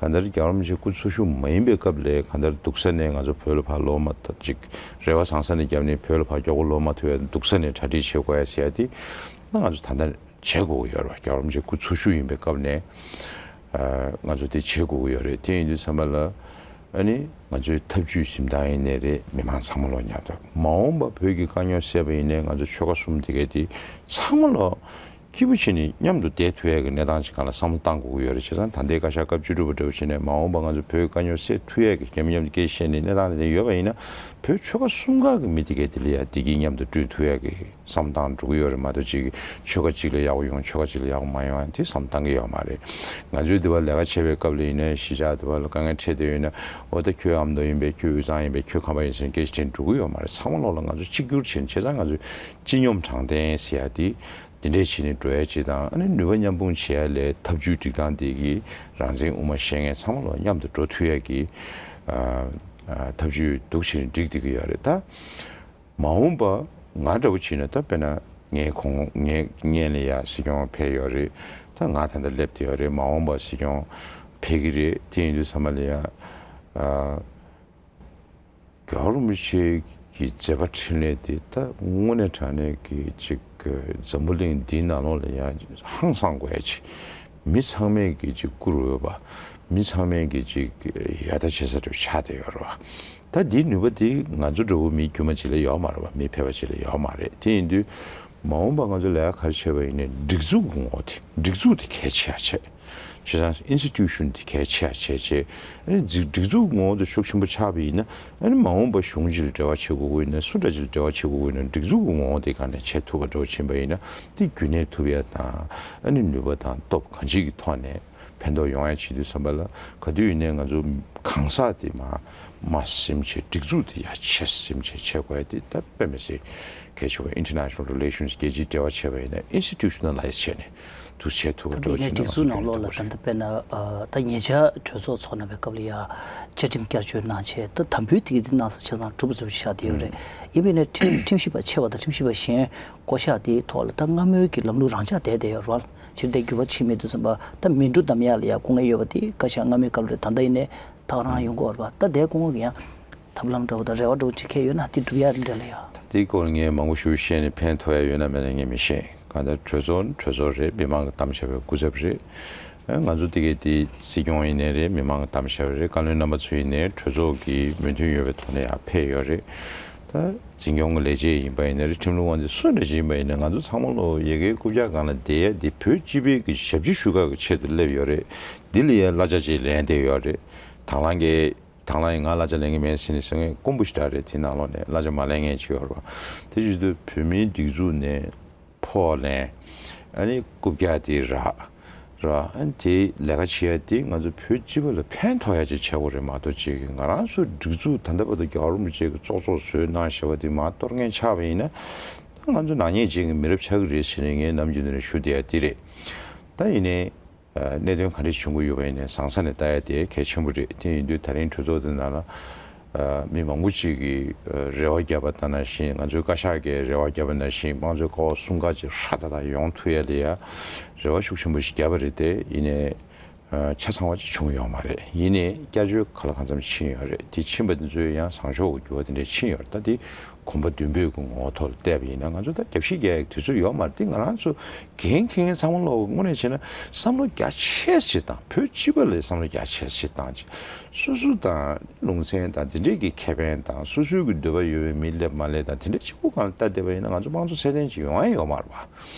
གང་ལྟར་རྒྱལ་བ་རིན་པོ་ཆེ་སྐུ་འཚོ་བཞུགས་མ་ཡིན་པའི་སྐབས་ལ་གང་ལྟར་སྡུག་ས་ནས་ང་ཚོ་བོད་ལ་ཕར་ལོག་མ་ཐུབ་ཅིག་རེ་བ་བཟང་ས་ནས་བརྒྱབ་ནས་བོད་ལ་ཕར་མགྱོགས་པོ་ལོག་མ་ཐུབ་ཡ་སྡུག་ས་ནས་གྲ་སྒྲིག་བྱེད་དགོས་ཡ་ཟེར་ཡ་དེ་ད་ང་ཚོ་ད་ལྟ་བྱེད་དགོས་ཀྱི་ཡོད་རེད་བ། རྒྱལ་བ་རིན་པོ་ཆེ་སྐུ་འཚོ་བཞུགས་ཡིན་པའི་སྐབས་ནས་ཨ། ང་ཚོ་དེ་བྱེད་དགོས་ཀྱི་ཡོད་རེད། དེ་ཡིན་དུས་ཙམ་པ་ལ་ཨ་ནི་ང་ཚོའི་ཐབས་ཇུས་འཛིན་སྟངས་ཡིན་ནའི་རེད། མི་མང་ཚང་མ་ལོ་མཉམ་དུ་མ་འོངས་པ་བོད་ཀྱི་དཀའ་རྙོག་སེལ་བ་ཡིན་ནའི་ང་ཚོ་ཆོལ་ཁ་གསུམ་དེ་གའི་དེ་ཚང་མ་ལོ་སྐྱིད་པོ་བྱས་ནས་མཉམ་དུ་བསྡད་ཐུབ་ཡས་ཀྱི་གནས་སྟངས་ཅིག་སྒང་ལ་བསམ་བློ་བཏང་དགོས་ཀྱི་ཡོད་རེད། བྱས་ཙང་ད་ལྟའི་བཀའ་ཤག་སྐབས་བཅུ་དྲུག་པ་འདྲ་བོ་བྱས་ནས་མ་འོངས་པ་ང་ཚོ་བོད་དཀའ་རྙོག་སེལ་ཐུབ་ཡས་ཀྱི་མཉམ་དུ་སྐད་བཤད་ནས་གནས་སྟངས་དེ་འདྲ་ཡོད་པ་ཡིན་ན་བོད་ཆོལ་ཁ་གསུམ་ཀ་གི་མི་དེ་གའི་དེ་ལ་ཡ་བདེ་སྐྱིད་མཉམ་དུ་བསྐྲུན་ཐུབ་ཡས་ཀྱི་ བསམ་བཏང་འགྲོ་གི་ཡོད་རེད་མ་གཏོགས། ཅིག་ཆོལ་ཁ་གཅིག་ལ་ཡག་པོ་ཡོང་ཆོལ་ཁ་གཅིག་ལ་ཡག་པོ་མ་ཡོང་དེ་བསམ་བཏང་གི་ཡོད་མ་རེད། ང་ཚོའི་འདི་བ་ལས་ཀ་བྱེད་པའི་སྐབས་ལ་ཡིན་ན་གཞིས་ཆགས་འདི་བ་ལ་དཀའ་ངལ་འཕྲད་བསྡད་ཡོད་ན། འོ་ད་ཁྱོད་ཨ་མདོ་ཡིན་པས། ཁྱོད་དབུས་གཙང་ཡིན་པས། ཁྱོད་ཁམས་པ་ཡིན་ཟེར་ནས་སྐད་ཆ་དྲིས་འགྲོ་གི་ཡོད་མ་རེད། ཚང་མ་ལོག་ལ་ང་ཚོ་གཅིག་གྱུར་བྱས་ནས། བྱས་ཙང་ང་ཚོས་སྤྱི་སྙོམས་དྲང་བདེན་ཟེར་ཡ་དེ་འདི་འདྲས་བྱས་ནས་འགྲོ་ཡ་ཅིག་དང་། ཨ་ནི་ནུས་པ་མཉམ་སྤུངས་བྱེད་ཡ་ལས་ཐབས་ཇུས་སྒྲིག་སྟངས་དེ་གི་རང་བཙན་དབུ་མ་བཤད་མཁན་ཚང་མ་ལོག་མཉམ་དུ་འགྲོ་ཐུབ་ཡ་གི་ཨ་ཨ་ཐབས་ཇུས་འདུག་བྱས་ནས་སྒྲིག་བསྡད་ཀྱི་ཡོད་རེད་ད། མ་འོངས་པ་ང་འདྲ་བོ་བྱས་ན་ད། དཔེར་ན་ངའི་གོང་ངའི་སྔོན་ལ་ཡ་སྲིད་སྐྱོང་ཕེབས་ཡོད་རེད། ད་ང་ད་ལྟ་སླེབས་བསྡད་ཡོད་རེད། མ་འོངས་པ་སྲིད་སྐྱོང་ཕེབས་ཀྱི་རེད། དེ་ཡིན་དུས་ཙམ་པ་ལ་ཡ་ཨ་རྒྱལ་བ་རིན་པོ་ཆེ་གི་མཛད་པ་འཕྲིན་ལས་དེ་ད་དངོས་གནས་དྲང་གནས་ཀྱི་ཅིག་འཛམ་བུ་གླིང་འདིའི་ནང་ལོགས་ལ་ཡ་ཧང་སང་དགོས་ཡ་ཅིག་མི་ཚང་མས་ཀྱི་ཅིག་བཀུར་འོས་པ། མི་ཚང་མས་ཀྱི་ཅིག་ཡ་ལྟ་བྱེད་ས་འདྲ་བོ་ཆགས་བསྡད་ཡོད་རེད་བ། ད་འདིའི་ནུས་པ་འདི་ང་ཚོ་འདྲ་བོ་མི་དཀྱུས་མ་ཅིག་ལ་ཡོད་མ་རེད་བ། མི་ཕལ་པ་ཅིག་ལ་ཡོད་མ་རེད། དེ་ཡིན་དུས་མ་འོངས་པ་ང་ཚོ་ལས་ཀ་ག་རེ་བྱེད་པ་ཡིན་ནའི་སྒྲིག་འཛུགས་ཀྱི་ངོ་བོ་དེ། སྒྲིག་འཛུགས་དེ་གལ་ཆེ་བ་བྱས། བྱས་ཙང་ཨིན་སི་ཊི་ཊུ་ཤན་དེ་གལ་ཆེ་བ་བྱས་བྱས། ཨ་ནི་སྒྲིག་སྒྲིག་འཛུགས་ངོ་བོ་དེ་ཤུགས་ཆེན་པོ་ཆགས་པ་ཡིན་ན། ཨ་ནི་མ་འོངས་པ་གཞུང་ཅིག་ལ་འབྲེལ་བ་བྱེད་དགོས་ཀྱི་ཡོད་ན། སུ་འདྲ་ཅིག་ལ་འབྲེལ་བ་བྱེད་དགོས་ཀྱི་ཡོད་ན། སྒྲིག་འཛུགས་ཀྱི་ངོ་བོ་དེ་སྒང་ནས་བྱེད་ཐུབ་པ་འདྲ་བོ་ཕྱིན་པ་ཡིན་ན། དེ་རྒྱུན་གནས་ཐུབ་ཡ་དང་། ཨ་ནི་ནུས་པ་དང་སྟོབས་གང་ཅིའི་ཐོག་ནས་ཕན་ཐོགས་ཡོང་ཡ་བྱེད་དུས་ཙམ་པ་ལ། ག་དུས་ཡིན་ནའི་ང་ཚོ་གང་ཟག་དེ་མར་མར་ཟིན་བྱས། སྒྲིག་འཛུགས་དེ་ཡར་ཆེར་ཟིན་བྱས་བྱེད་དགོས་ཡ་དེ་ད་དཔེ་མི་སྲིད་གལ་ཆེ་བ། ཨིན་ཊར་ནེ་ཤ་ནལ་རི་ལེ་ཤན་སི་རྒྱལ་སྤྱིའི་འབྲེལ་བ་བྱས་པ་ཡིན་ན་ཨིན་སི་ཊི་ཊུ་ཤ་ནལ་ལའི་ཛི་བྱས་ནས་འདུག་བྱེད་ཐུབ་པ་ད་འདི་འདྲ་བོ་ནས་བྱས་ན་སྒྲིག་འཛུགས་ནང་ལོགས་ལ་ད་ལྟ་དཔེར་ན་ཨ་ད་ཉེ་ཆར་གྲོས་ཚོགས་ཚོགས་གནང་བའི་སྐབས་ལ་ཡ་བཅའ་ཁྲིམས་བསྐྱར་བཅོས་གནང་བྱས། ད་དམ་འབུལ་དེ་ག་དེ་གནང་ས་བྱས་ཙང་གྲུབ་པ་ཚོ་བཞག་བསྡད་ཡོད་རེད། ཡིན་པས་ན་ཁྲིམས་ཁྲིམས་ཞིབ་པ་ཆེ་བ་དང་ཁྲིམས་ཞིབ་པ་གཞན་བསྐོ་གཞག་དེའི་ཐོག་ལ་ད་སྔ་མོའི་གི་ལམ་ལུགས་རང་འཇགས་བསྡད་བསྡད་ཡོད་རེད་བ། ཕྱིར་དེ་འགྱུར་བ་ཕྱིན་མེད་དུས་ཙམ་པ་ད་མི་འགྲོ་གདམ་ཡག་ལ་ཡ་སྐུ་ངལ་ཡོད་པ་དེ་བཀའ་ཤག་སྔ་མོའི་སྐབས་རེད། ད་ལྟ་ཡིན་ནའི་ད་ག་རང་ཡོང་གི་ཡོད་རེད་བ། ད་དེའི་སྐུ་ངོ་གི་ཡང་ཐབས་ལམ་འདྲ་བོ་དང་རེ་བ་འདྲ་བོ་ཅིག་འཁྱེར་ཡོད་ན་དེ་འགྲུབ་ཡག་རེད་འདྲ་ལ་ཡ། ད་དེའི་སྐོར་ངས་མང་པོ་ཞིག་བཤད་ནས་ཕན་ཐོགས་ཡ་ཡོད་ན་མེད་ན་ངས་མི་ཤེས། གང་ལྟར་གྲོས་ཚོགས་ནི་གྲོས་ཚོགས་རེད། མི་མང་གིས་བདམས་བཞག་པའི་སྐུ་ཚབ་རེད། ཨ་ང་ཚོ་དེ་གའི་དེ་སྲིད་སྐྱོང་ཡིན་ནའི་རེད། མི་མང་གིས་བདམས་བཞག་པ་རེད། བཀའ་བློན་རྣམ་པ་ཚོ་ཡིན་ནའི་གྲོས་ཚོགས་ཀྱི་མོས་མཐུན་ཡོད་པའི་ཐོག་ནས་ཡར་ཕེབས་ཡོད་རེད། ད་འཛིན་སྐྱོང་གི་ལས་བྱེད་ཡིན་པ་ཡིན་ནའི་རེད། ཁྲིམས་ལུགས་དབང་འཛིན་སུ་འདྲ་ཞིག་ཡིན་པ་ཡིན་ནའི་ང་ཚོ་ཚང་མ་ལོ་ཡ་གིའི་རྐུབ་བཀྱག་སྒང་ལ་བསྡད་ཡ་དེ་བོད་སྤྱི་པའི་གི་ཞབས་ཕྱི་ཞུ་ག་གི་ཆེད་དུ་སླེབས་ཡོད་རེད། འདི་ལ་ཡ་གླ་ཆ་ཅིག་ལེན་བསྡད་ཡོད་རེད། དང་བླངས་ཀྱི་དང་བླངས་ཡིན། ང་གླ་ཆ་ལེན་གྱི་མེད་ཟེར་ནས་ཟེར་མཁན་དཀོན་པོ་ཞེ་དྲག་རེད། དེ་ནང་ལོགས་ནས་གླ་ཆ་མ་ལེན་མཁན་ཅིག་ཡོད་རེད་བ། དེ་བྱེད་དུས་བོད་མིའི་སྒྲིག་འཛུགས་ནས་ཕོགས་ལེན། ཨ་ནི་རྐུབ་བཀྱག་དེ་རག་ར། ཨ་ནི་དེ་ལས་ཀ་བྱེད་ཡ་དེ་ང་ཚོ་བོད་སྤྱི་པ་ལ་ཕན་ཐོགས་ཡ་ཅིག་བྱེད་དགོས་རེད་མ་གཏོགས། ཅིག་ང་རང་ཚོའི་སྒྲིག་འཛུགས་ད་ལྟ་བར་དུ་རྒྱལ་བ་རིན་པོ་ཆེ་གིས་བཙོག་བཙོག་བཟོས་གནང་བཞག་པ་དེ་མར་གཏོར་མཁན་ཆགས་པ་ཡིན་ན། ད་ང་ཚོ་ནག་ཉེས་ཅན་གྱི་མི་རབས་ཆགས་ཀྱི་རེད་ཟེར་ནས་ངས་ནམ་རྒྱུན་ནས་ཞུ་བསྡད་ཡ་དེ་རེད། ད་ཡིན་ནའི། གནད་དོན་ག་འདྲ་བྱུང་གི་ཡོད་པ་ཡིན་ནའི་བཟང་ས་ནས་ལྟ་ཡ་དེ་གལ་ཆེན་པོ་རེད། དེ་ཡིན་དུས་ད་རིང་གྲོས་ཚོགས་འདི་ནང་ལ་མི་མང་པོ་ཅིག་གིས་རེ་བ་བརྒྱབ་པ་ལྟར་ནང་བཞིན། ང་ཚོའི་བཀའ་ཤག་གིས་རེ་བ་བརྒྱབ་པ་ནང་བཞིན་དམངས་གཙོའི་ཀ་བ་སྲུང་སྐར་ཅིག་ཧྲ་ཏག་ཏག་ཡོང་ཐུབ་ཡ་ལ་ཡ་རེ་བ་ཤུགས་ཆེན་པོ་ཞིག་བརྒྱབ་པ་རེད་དེ། ཡིན་ནའི་ཆ་ཚང་བ་ཅིག་བྱུང་ཡོད་མ་རེད། ཡིན་ནའི་བསྐྱར་བཅོས་གང་ལ་གང་འཚམ་ཕྱིན་ཡོད་རེད། དེ་ཕྱིན་པ་འདི་ཚོའི་ཡང་བཟང་ཕྱོགས་ཀྱི་འགྱུར་བ་དེ་འདྲ་ཕྱིན་ཡོད་རེད། ད་དེ་གོམ་པ་མདུན་སྤོས་ཀྱི་ངོ་བོ་ཐོག་ལ་བལྟས་པ་ཡིན་ན་ང་ཚོ་ད་རྒྱབ་བཤིག་རྒྱག་ཡག་དུས་ཚོད་ཡོད་མ་རེད། དེ་ང་རང་ཚོ་འགན་འཁྱེར་མཁན་ཚང་མ་ལོག་དངོས་གནས་བྱས་ན་བསམ་བློ་རྒྱ་ཆེ་ཞིག་བཏང་། བོད་སྤྱི་པ་ལ་བསམ་བློ་རྒྱ་ཆེ་ཞིག་བཏང་བྱས། སོ་སོ་དང་ལུང་ཚན་དང་དེ་འདྲས་ཀྱི་ཁེ་ཕན་དང་། སོ་སོའི་གི་འདོད་པ་ཡོད་པའི་མི་སླེབས་མ་སླེབས་དང་དེ་འདྲས་གཅིག་པུ་སྒང་ལ་ལྟ་བསྡད་པ་ཡིན་ན་ང་ཚོ་དམངས་གཙོ་ཚད་ལྡན་ཅིག་ཡོང་ཡ་ཡོད་མ་རེད་པ།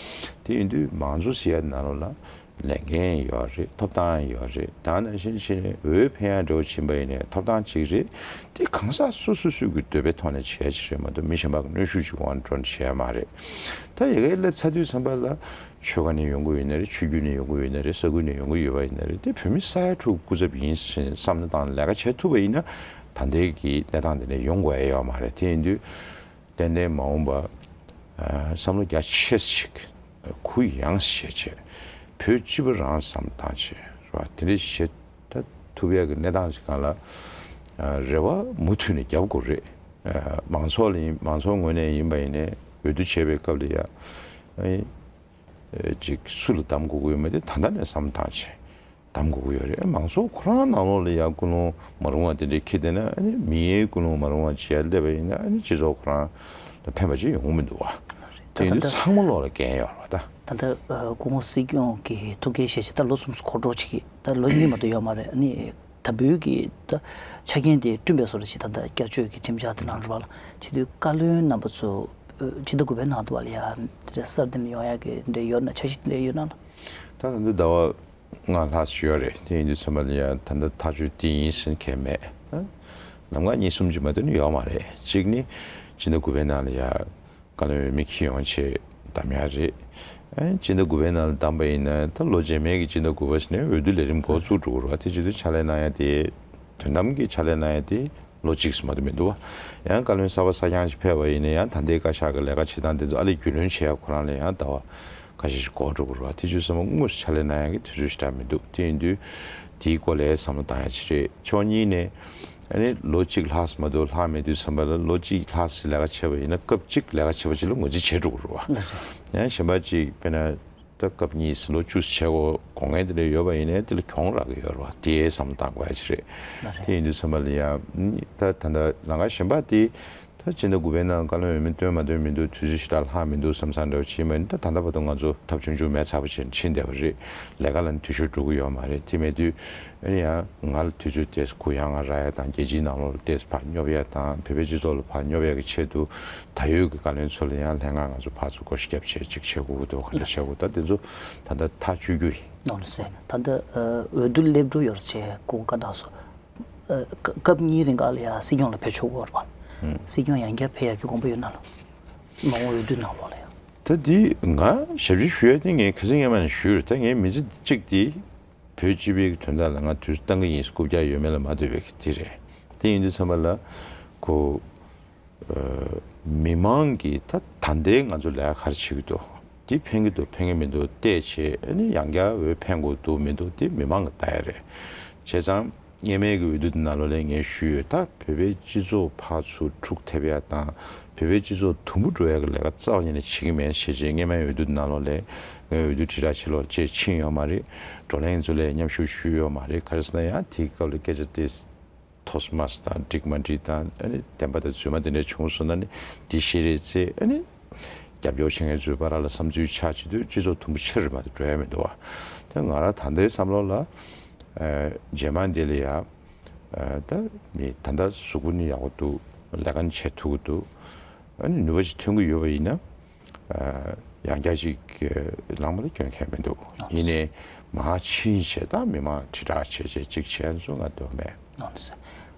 དེ་ཡིན་དུས་མང་གཙོ་ཟེར་ཡ་ནང་ལོགས་ལ་ལས་འགན་ཡོད་རེད། ཐོབ་ཐང་ཡོད་རེད། ད་ནང་བཞིན་བྱས་ནས་འོས་འཕེན་ཡ་འདྲ་བོ་ཕྱིན་པ་ཡིན་ནའི་ཐོབ་ཐང་གཅིག་རེད། དེ་གང་ཟག་སོ་སོ་སོའི་གི་འདོད་པའི་ཐོག་ནས་བྱས་ཅིག་རེད་མ་གཏོགས་མི་གཞན་པ་གི་གནོན་ཤུགས་ཅིག་འོག་ནས་འགྲོ་ནས་བྱས་མ་རེད། ད་ཡ་གིར་སླེབས་ཚར་དུས་ཙམ་པ་ལ་ཆོལ་ཁ་ནས་ཡོང་གི་ཡོད་ན་རེད། ཆོས་བརྒྱུད་ནས་ཡོང་གི་ཡོད་ན་རེད། ས་ཁུལ་ནས་ཡོང་གི་ཡོད་པ་ཡིན་ན་རེད། དེ་བོད་མི་ས་ཡ་དྲུག་སྐུ་ཚབ་ཡིན་ཟེར་བསམ་བློ་བཏང་ནས་ལས་ཀ་བྱེད་ཐུབ་པ་ཡིན་ན་ད་ལྟའི་གི་གནས་སྟངས་འདི་ནས་ཡོང་དགོས་ཡ་ཡོད་མ་རེད། དེ་ཡིན་དུས། ཏན་ཏན་མ་འོངས་པ། ཨ་བསམ་བློ་རྒྱ་ཆེ་ཞིག་གུ་ཡངས་བྱས་བྱས། བོད་སྤྱི་པ་རང་བསམ་བཏང་བྱས་རེད་བ། དེ་འདྲ་བྱེད་ད་ཐུབ་ཡག་གི་གནས་སྟངས་ཤིག་སྒང་ལ་ཨ་རེ་བ་མུ་མཐུད་ནས་རྒྱབ་དགོས་རེད། ཨ་མང་ཚོགས་ལ་ཡིན། མང་ཚོགས་ངོས་ནས་ཡིན་པ་ཡིན་ནའི་འོས་བསྡུ་བྱེད་པའི་སྐབས་ལ་ཡ། ཨ་ཅིག་སུ་ལ་གདམ་དགོས་ཀྱི་ཡོད་མེད་དེ་ད་ལྟ་ནས་བསམ་བཏང་བྱས། གདམ་དགོས་ཀྱི་ཡོད་རེད། མང་ཚོགས་ཁོ་རང་ནང་ལོགས་ལ་ཡ་ཀུན་སློང་མ་རུང་བ་དེ་འདྲའི་འཁྱེར་བསྡད་ན། ཨ་ནི་མི་ཡའི་ཀུན་སློང་མ་རུང་བ་བྱས་སླེབས་པ་ཡིན་ན། ཨ་ནི་སྤྱི་ཚོགས་ཁོ་རང་ལ་ཕན་པ་ཅིག་ཡོང་གི་མི་འདུག་བ། དེ་ཡིན་དུས་ཚང་མ་ལོགས་ལ་འགན་ཡོད་རེད་བ་ད། ད་ལྟ་ཨ་སྐུ་ངོ་སྲིད་སྐྱོང་གི་ཐུགས་འགན་བཞེས་བྱས་ད་ལོ་གསུམ་འཁོར་འགྲོ་བྱེད་ཀྱི། ད་ལོ་གཉིས་མ་གཏོགས་ཡོད་མ་རེད། ཨ་ནི་དམ་འབུལ་གྱི་ད་ཆ་རྐྱེན་དེ་བསྐྲུན་པའི་བཟོ་འདྲ་ཅིག་ད་ལྟ་བསྐྱར་བཅོས་ཀྱི་ཁྲིམས་འཆར་དེ་ནང་ལ་རེད་བ་ལ། བྱེད་དུས་བཀའ་བློན་རྣམ་པ་ཚོ་ཨ་ཕྱི་ཟླ་དགུ་པའི་ནང་དུ་བ་ལ་ཡ་དེ་འདྲ་གསར་འདེམས་ཡོང་ཡག་གི་དེ་འདྲ་ཡོད་ན། འཆར་གཞི་དེ་འདྲ་ཡོད་ན་ལ། ད་ད་ལྟ་ཟླ་བ་ལྔ་ལྷག་ཙམ་ཡོད་རེད། དེ་ཡིན་དུས་ཙམ་པ་ལ་ཡ་ད་ལྟ་ཐག་གཅོད་འདི་ཡིན་ཟེར་མཁན་མེད། ལམ་ཁ་གཉིས་གསུམ་ཅིག་མ་གཏོགས་ནི་ཡོད་མ་རེད། གཅིག་ནི་ཕྱི་ཟླ་དགུ་པའི་ནང་ལ་ཡ་ བཀའ་བློན་འོས་མི་འཁྱེར་ཡོང་ཆེད་གདམ་ཡག་རེད། ཨ་ནི་སྤྱི་ཟླ་དགུ་པའི་ནང་ལ་བདམས་པ་ཡིན་ན་ད་ལོ་རྗེས་མའི་གི་སྤྱི་ཟླ་དགུ་པ་ཞིག་ནས་འོས་བསྡུ་ལས་རིམ་འགོ་བཙུགས་འགྲོ་གི་རེད་བ། དེ་བྱེད་དུས་ཕྱག་ལས་གནང་ཡག་དེ་དོན་དམ་གྱི་ཕྱག་ལས་གནང་ཡག་དེ་ལོ་གཅིག་ཙམ་མ་གཏོགས་མི་འདུག་བ། ཡང་བཀའ་བློན་གསར་པ་གསར་རྐྱང་ཞིག་ཕེབས་པ་ཡིན་ན་ཡང་ད་ལྟའི་བཀའ་ཤག་གི་ལས་ཀ་བྱེད་སྟངས་དེ་ཚོ་ཨ་ལས་རྒྱུས་ལོན་བྱེད་ཡག་ཁོ་རང་ལ་ཡང་ཟླ་བ་ཁ་ཤས་ཤིག་འགོར་འགྲོ་གི་རེད་བ། དེ་བྱེད་དུས་ཚང་མ་དངོས་སུ་ཕྱག་ལས་གནང་ཡག་གི་དུས་ཚོད་ཞེ་དྲག་མི་འདུག་དེ་ཡིན་དུས་དེའི་སྐོར་ལ་བསམ་བློ་བཏང་ཡག་ཅིག་རེད། ཕྱོགས་གཉིས་ནས། ཨ་ནི་ལོ་གཅིག་ལྷག་ཙམ་མ་གཏོགས་ལྷག་མེད་དུས་ཙམ་པ་ལ་ལོ་གཅིག་ལྷག་ཙམ་ལས་ཀ་བྱས་པ་ཡིན་ན་སྐབས་གཅིག་ལས་ཀ་བྱས་པ་ཅིག་ལ་ངོས་འཛིན་བྱེད་འགྲོ་གི་རེད་བ། ལགས་རེད། ཡང་གཞན་པ་ཅིག་དཔེར་ན་ད་སྐབས་གཉིས་ལོ་བཅུ་བྱས་གོ་དགོངས་མཁན་དེ་འདྲ་ཡོད་པ་ཡིན་ནའི་དེ་ལ་གྱོང་རག་གི་ཡོད་རེད་བ། དེའི་བསམ་བློ་བཏང་དགོས་ཡ་ཅིག་རེད། ལགས་རེད། དེ་ཡིན་དུས་ཙམ་པ་ལ་ཡང་ད་ད་ལྟ་ལམ་ཁ་གཞན་པ་དེ་ད་སྤྱི་ཟླ་དགུ་པའི་ནང་བཀའ་བློན་འོས་མི་བཏོན་མ་བཏོན་མི་འདུག་དུས་ཚོད་ཞེ་དྲག་ལྷག་མི་འདུག་བསམ་བསམ་འདྲ་བ་བྱེད་མ་ཡིན་ད་ད་ལྟ་བར་དུ་ང་ཚོ་ཐབས་ཆུང་ཆུང་མེད་ཚར་པོ་བྱས་ནས་ཕྱིན་བསྡད་པ་རེད། ལས་ཀ་ལ་ནི་འཐུས་ཤོར་འགྲོ་གི་ཡོད་མ་རེད། དེ་མེད་དུས། ཨ་ནི་ཡང་ང་ལ་དུས་ཚོད་ཏོག་ཙམ་གུ་ཡངས་ང་རག་ཡ་དང་རྒྱལ་སྤྱིའི་ནང་ལོགས་ལ་ཏོག་ཙམ་ཕར་སྙོབ་ཡ་དང་བོད་པའི་སྤྱི་ཚོགས་ལ་ཕར་སྙོབ་ཡ་གི་ཆེད་དུ་ད་ཡོད་ཀྱི་བཀའ་བློན་ཚོ་ལ་ཡང་ལྷན་ཁང་ང་ཚོ་ཕར་ཚུར་བསྐོ་བཞག་བརྒྱབ་བྱས་ཅིག་བྱེད་དགོས་ཀྱི་འདུག་ག་འདྲ་བྱེད་དགོས་ད་དེ་ཚོ་ད་ལྟ་ཐག་གཅོད་རྒྱུ་ཡིན། ནོར་ལ་ཟེར་ད་ལྟ་འོས་བསྡུ་སླེབས་འགྲོ་ཡོད་རེད་ཅེས་སྐུ་བཀའ་གནང་སོང་། སྐབས་གཉིས་རིང་ག་ལ་ཡ་སྲིད་སྐྱོང་ལ་ཕེབས་ཆོག་གི་ཡོད་རེད་པ། སྲིད་སྐྱོང་ཡང་བསྐྱར་ཕེབས་ཡ་གི་དགོངས་པ་ཡོད་ན་ལ། མ་འོངས་འོས་བསྡུ་ནང་ལོགས་ལ་ཡ། ད་འདི་ང་ཞབས་ཕྱི་ཞུ་ཡ་དེ་ངས་ཁ་སང་སྔོན་མ་ནས་ཞུས་རེད། ད་ངའི་མི་ཚེ་གཅིག་དེ། བོད་སྤྱི་པའི་དོན་དག་ལ་ང་དུས་སུ་བཏང་གི་ཡིན། རྐུབ་བཀྱག་ཡོད་མེད་ལ་མ་ལྟོས་པའི་དེ་རེད། དེ་ཡིན་དུས་ཙམ་པ་ལ་ཁོ་ཨ་མི་མང་གིས་ད་ད་ལྟའི་ང་ཚོ་ལས་ཀ་ག་རེ་བྱེད་ཀྱི་འདུག་འདི་ཕན་གྱི་འདུག་ཕན་གྱི་མི་འདུག་བལྟས་བྱས་ཨ་ནི་ཡང་བསྐྱར་འོས་ཕན་དགོས་འདུག་མི་འདུག་འདི་མི་མང་གིས་ལྟ་ཡ་རེད། བྱས་ཙང་སྔོན་མའི་གི་འོས་བསྡུ་འདི་ནང་ལོགས་ལ་ངས་ཞུས་ཡོད། ད་བོད་པའི་སྤྱི་ཚོགས་ཕར་ཚུར་འཁྲུག་ཐེབས་ཡ་དང་བོད་པའི་སྤྱི་ཚོགས་དུམ་བུ་འགྲོ་ཡ་གི་ལས་ཀ་རྩ་བ་ཉིད་ནས་བྱེད་ཀྱི་མེད་ཞེས་བྱས་སྔོན་མའི་འོས་བསྡུ་འདི་ནང་ལོགས་ལ་ངས་འོས་བསྡུ་དྲིལ་བསྒྲགས་བྱེད་ལོག་ཅེས་ཕྱིན་ཡོད་མ་རེད། བགྲོ་གླེང་ཚོ་ལ་མཉམ་ཞུགས་ཞུས་ཡོད་མ་རེད། ག་རེ་ཟེར་ན་ཡང་དེའི་སྐབས་ལ་སྐད་ཆ་དེ་ཐོས་མ་སོང་དང་འགྲིག་མ་འགྲིག་དང་ཨ་ནི་བདེན་པ་དང་རྫུན་མ་དེ་འདྲ་བྱུང་སོང་ན་ནི་འདི་ཤེས་རེད་ཚེ་ཨ་ནི་རྒྱབ་སྐྱོར་བྱེད་མཁན་ཚོའི་བར་ལ་བསམ་ཚུལ་ཆགས་བྱེད་དུས་སྤྱི་ཚོགས་དུམ་བུ་ཆེ་རུ་མ་གཏོགས་འགྲོ་ཡ་མི་འདུག་བ། དེ་ང་རང་ད་ལྟའི་བསམ་བློ་ལ་ཨ་རྗེས་མ་འདི་ལ་ཡ་ཨ་ད་མི་ད་ལྟ་གཟུགས་པོ་ནི་ཡག་པོ་འདུག་ལས་ཀ་ནི་བྱེད་ཐུབ་ཀྱི་འདུག་ཨ་ནི་ནུས་པ་ཞིག་ཐོན་གྱི་ཡོད་པ་ཡིན་ན། ཡང་བསྐྱར་ཅིག་ལངས་པ་ལ་སྐྱོན་མཁན་མི་འདུག་ཡིན་ནའི་མར་ཕྱིན་བྱས་དང་མི་མང་དྲིལ་བསྒྲགས་བྱས་བྱས་ཅིག་བྱས་ཚོ་ང་འདོད་མེད།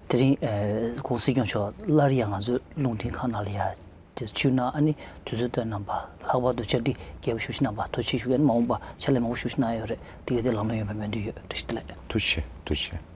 དེ་རིང་ཨ་གོང་སྲིད་སྐྱོང་མཆོག་སླར་ཡང་ང་ཚོའི་རླུང་འཕྲིན་ཁང་ནང་ལ་ཡ་དེ་ཕྱིར་ན་ཨ་ནི་དུས་ཚོད་བཏོན་གནང་བ་ལྷག་པར་དུ་བཅར་འདྲི་རྒྱས་པ་ཞེ་པོ་ཅིག་གནང་བ་ཐུགས་རྗེ་ཆེ་ཞུ་ཡ་ནི་མ་འོངས་པ་ཕྱག་ལས་མང་པོ་ཞེ་པོ་ཅིག་གནང་ཡོད་རེད། དེ་ག་དེ་ལམ་ལྷོང་ཡོང་བའི་སྨོན་འདུན་ཡོད། བཀྲ་ཤིས་བདེ་ལེགས། ཐུགས་རྗེ་ཆེ། ཐུགས་རྗེ་ཆེ།